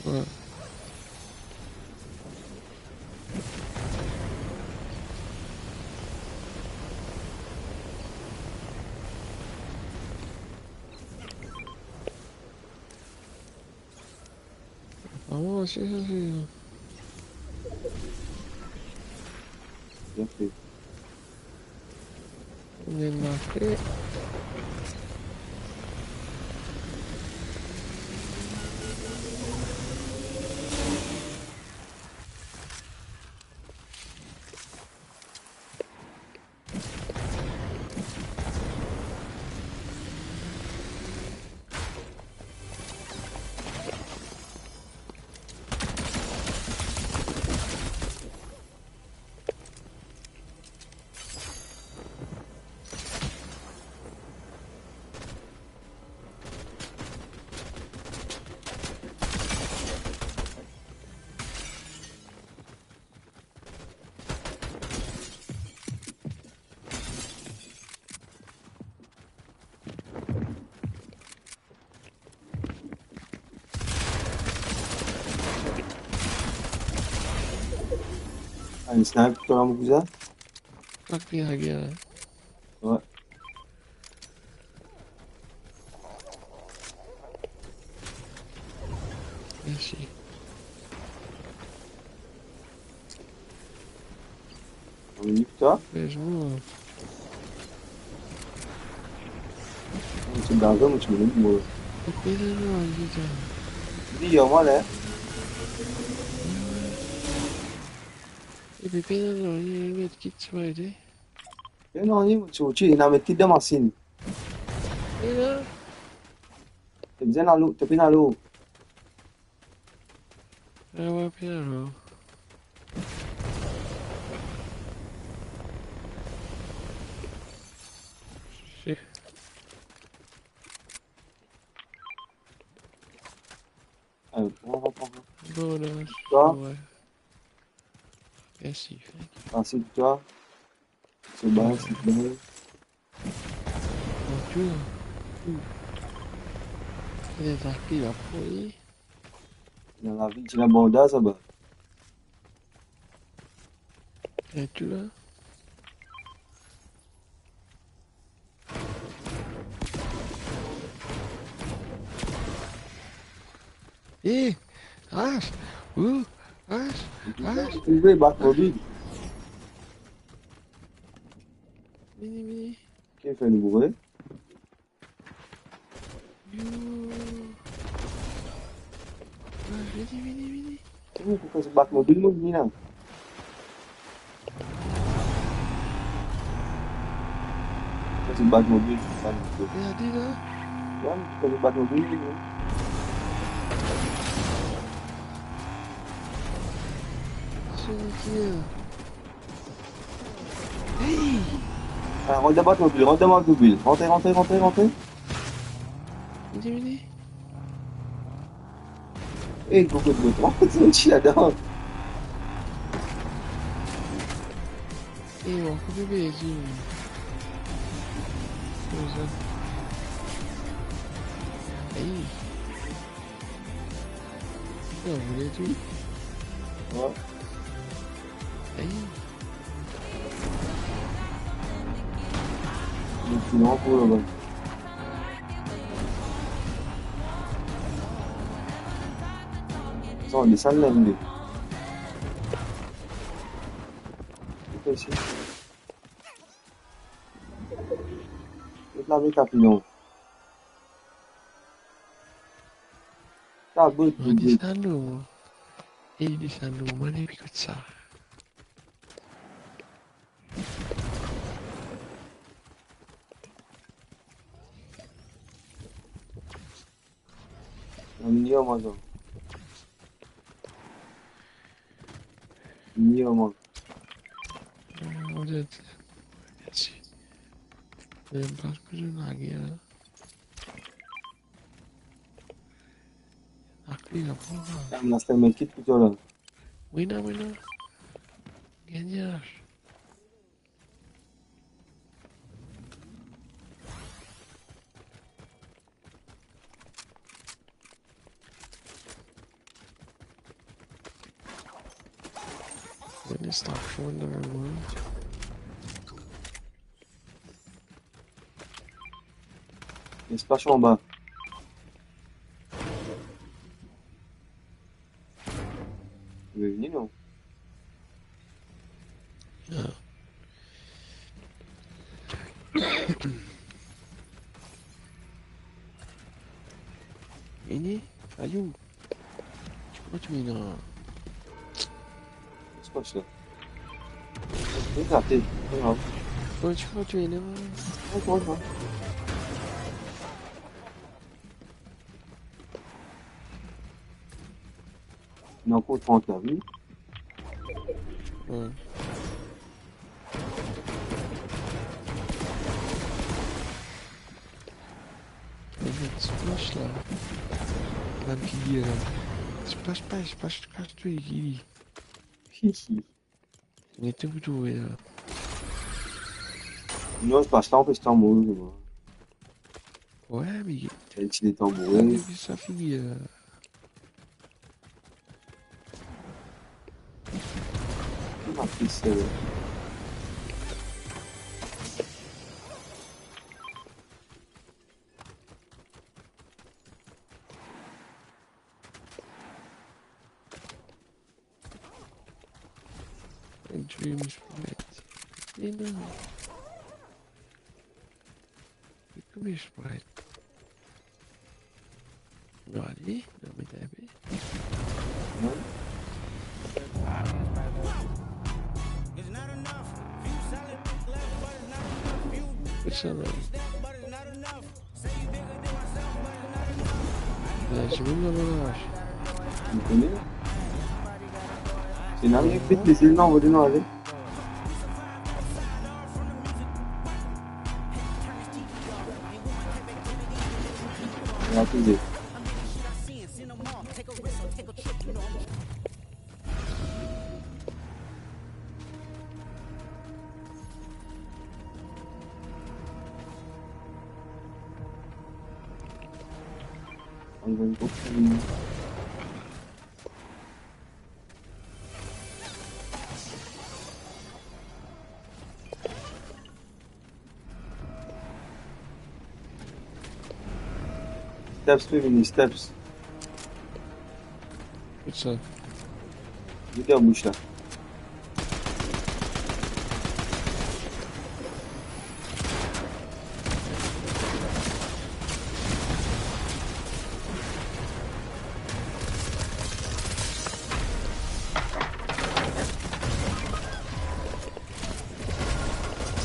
Wi. Ah, wi, se sa, se sa. Bien fait. Bien fait. Ah, enn sniper, twa la, mo kousin? Pak li lage la. Wi. Mersi. Mo nik twa. Bezwen. Mo ti blaze, mo ti vini, mo. Epi pena nanye, sa. Li, yo, mwa, la. Epi pena nanye, met kit ti vale. Pena nanye, mo ti sorti, ena met kit dan masinn. E la? To bizin al ou, to pena al ou. Ah, wi, pena al ou. Shit. Allez, pran, pran, pran, pran. Bon, la, twa. Wi. Mersi, thank you. Mersi twa. Se bon, se bon. Mon Dieu. Ena zaki la pou li. Dan lavi, ti ena banda, sa ba. E tou la. E, Ash, ou, Ash, Ash. Trouve Batmobil. Vini, vini. Ki fer nou boure? Yo. Ah, vini, vini, vini. Ou, pou kas Batmobil, nou vini la. Kas Batmobil, Batmobil. Gade la. Wi, kas Batmobil, nou. Se ki, euh, Hey! Ah, rant dan Batmobil, rant dan Batmobil. Rantre, rantre, rantre, rantre. Vini, vini. Ey, gro kot bot. Rantre, ti ladan. Ey, ou koupe bezi. Kouma sa? Ey. Sa, ou vole tou? Wi. Ey. Li fini anpil laba. Sa, li sa lende. Li pe isi. Li lave tapilon. Sa, bout, bout, bout. Sa, nou. E li sa normal, epi kot sa. Minimum, minimum. Mem pas ke zot lage la. Akli la pou la. Tam la, se mem kit pou twa la. Wi, non, wi, non. Gagn. Ena stasion dan lamor. Ena stasion anba. Li vini, non? Ah. Ini, ayo. Kouma to ena? Kouma to ena? Li rate, pa grav. Kouma to ena? Ankor, ankor. Ena ankor trant lavi. Wi. Ti plas la. Bann ki dir la. Ti plas, plas, plas, plas, tou, ki dir. Hihi. Mete pou trouve la. Non, se pa sa, anpes tanbour, wi. Wi, me... Enn ti tanbour, wi. Sa fini la. Ki matris, sa, la? Dream Sprite. E non. E konbien Sprite? Non, ale, non, met inpe. Kot sa, la? La, ti mem laba la. Ou kone la? Se la, li pet lezil, non, ou done ale. Li a touze. Steps pe vini, steps. Kot sa? Li dan bouch la.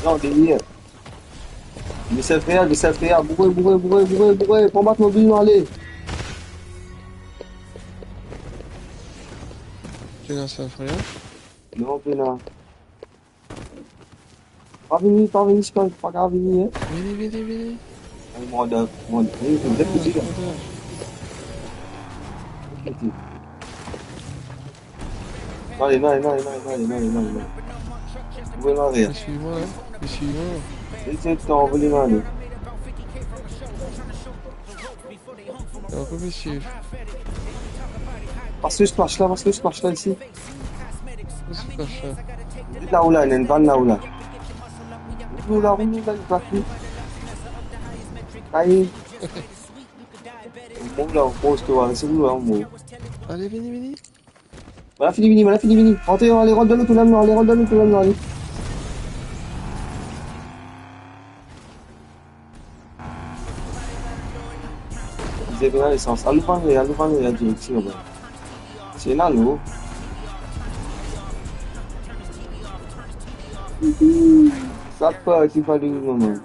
Non, deryer. Li self revive, li self revive. Boure, boure, boure, boure, boure. Konbat mobil, nou ale. Pena self revive? Non, pena. Pa vini, pa vini, Sky, pa kav vini, hein. Vini, vini, vini. Ay, manda, manda. Vini, vini, vini, vini. Manda. Ok, ok. Non, non, non. Ou pe mare, hein. Li swiv mwa, hein. Li swiv mwa. Li ti anvi ale. Ankor, misie. Pas li splash la, pas li splash la isi. Pas li splash la. Vit la ou la, ena enn vann la ou la. Ou la, ou la, ou la, li plas li. Aye. Ou mor la, ou poz twa, se ou la, ou mor. Ale, vini, vini. Bann la fini vini, bann la fini vini. Antre, ale, rant dan nou tou la, ale, rant dan nou tou la, ale. Zebe dan lesans. Al nou vann, al nou vann, al direksion, bon. Se la, nou. Sa parti pa de mama.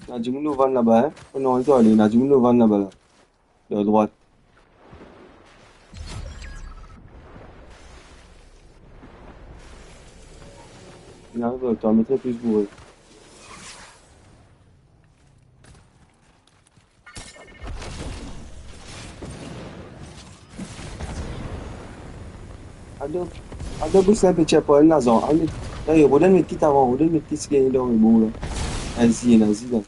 Ena dimoun lor vann laba, hein? Oh non, li ale, ena dimoun lor vann laba la. Lor drwat. Li ariv lor twa, met li plis boure. Adan, adan, bous enn pe tir par enn lazan. Ale, ale, Roden met kit avan, Roden met kit, si gagn dan mo bour la. Azi, azi la.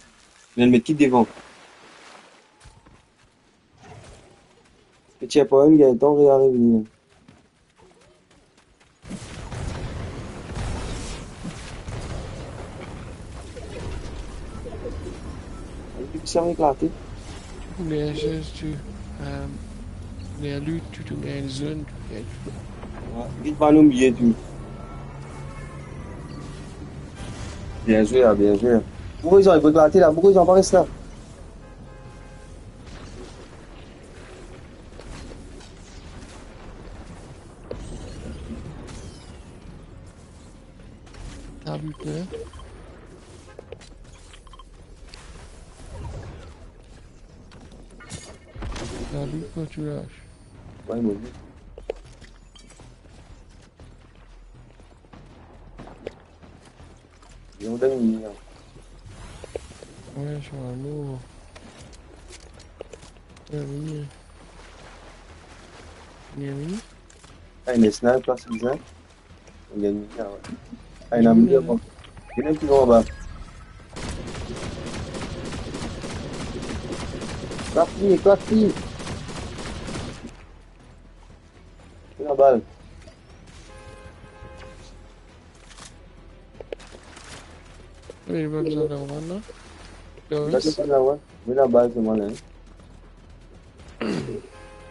Li met kit devan. Pe tir par enn, gagn tan, re ariv vini la. Li pe servi eklate. Bien sûr, tu, euh, bien lu, tu, tu gagnes zone, tu gagnes. Ouais, vit pa nou bliye tou. Bien zwe, ah, bien zwe. Boukou zan, li pe eklate la, boukou zan, pa res la. T'as vu peur? T'as vu quand tu lâches? Ouais, mon Dieu. Vinn donn li, hein. Ouais, je suis un lourd. Ouais, oui. Bien, oui. Ah, il est sniper, c'est bizarre. Il est mis là, ouais. Ah, il a mis là, bon. Il est plus en bas. Clap li, clap li. Ena bal. Wi, pa bizin lawa la. Dakor, lawa. Wi, ena bal selman la, hein.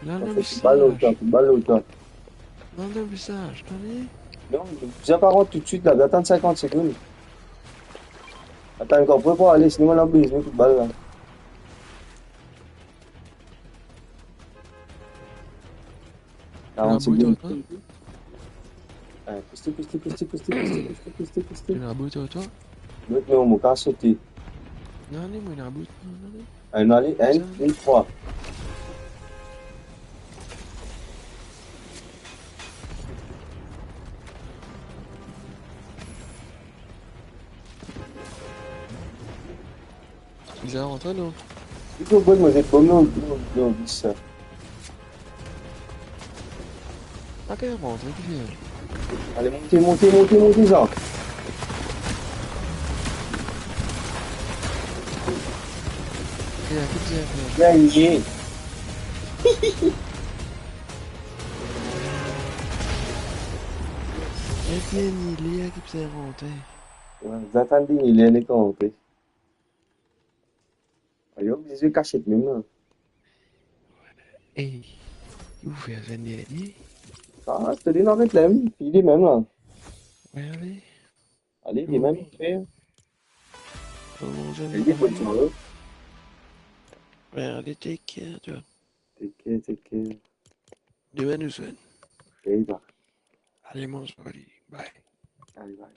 Lal dan visaz. Bal lor twa, bal lor twa. Lal dan visaz, tande? Non, bizin pa rant toutswit la, bizin atann sinkant segonn. Atann ankor, pre pou ale, sinon mo ena bizin kout bal la. Ena bout ar twa? Eh, poste, poste, poste. Ena bout ar twa? Bout non, mo kapav sote. Non, non, mo ena bout, non, non, non. Enn, ale, enn, de, trwa. Bizin rant, non? Li pou pran mo zet bom, non, non, non, dis sa. Pa kapav rant, ki fer? Ale, monte, monte, monte, monte, sa. Bien, ki bizin fer? Gagne. Bien, bien, li, ki bizin rant. Ouais, zot tann li, li, li konte. Ayo, bizin kasiet mem la. Ey, ou fer sa dernie? Ah, se li, non, met la mem, li mem la. Ouais, ale. Ale, li mem, fer. Koman sa, li, li, bon, sa, ouais. Ouais, ale, take care, twa. Take care, take care. Demin nou zwenn. Ey, ba. Ale, manz, ale, bye. Ale, bye, bye.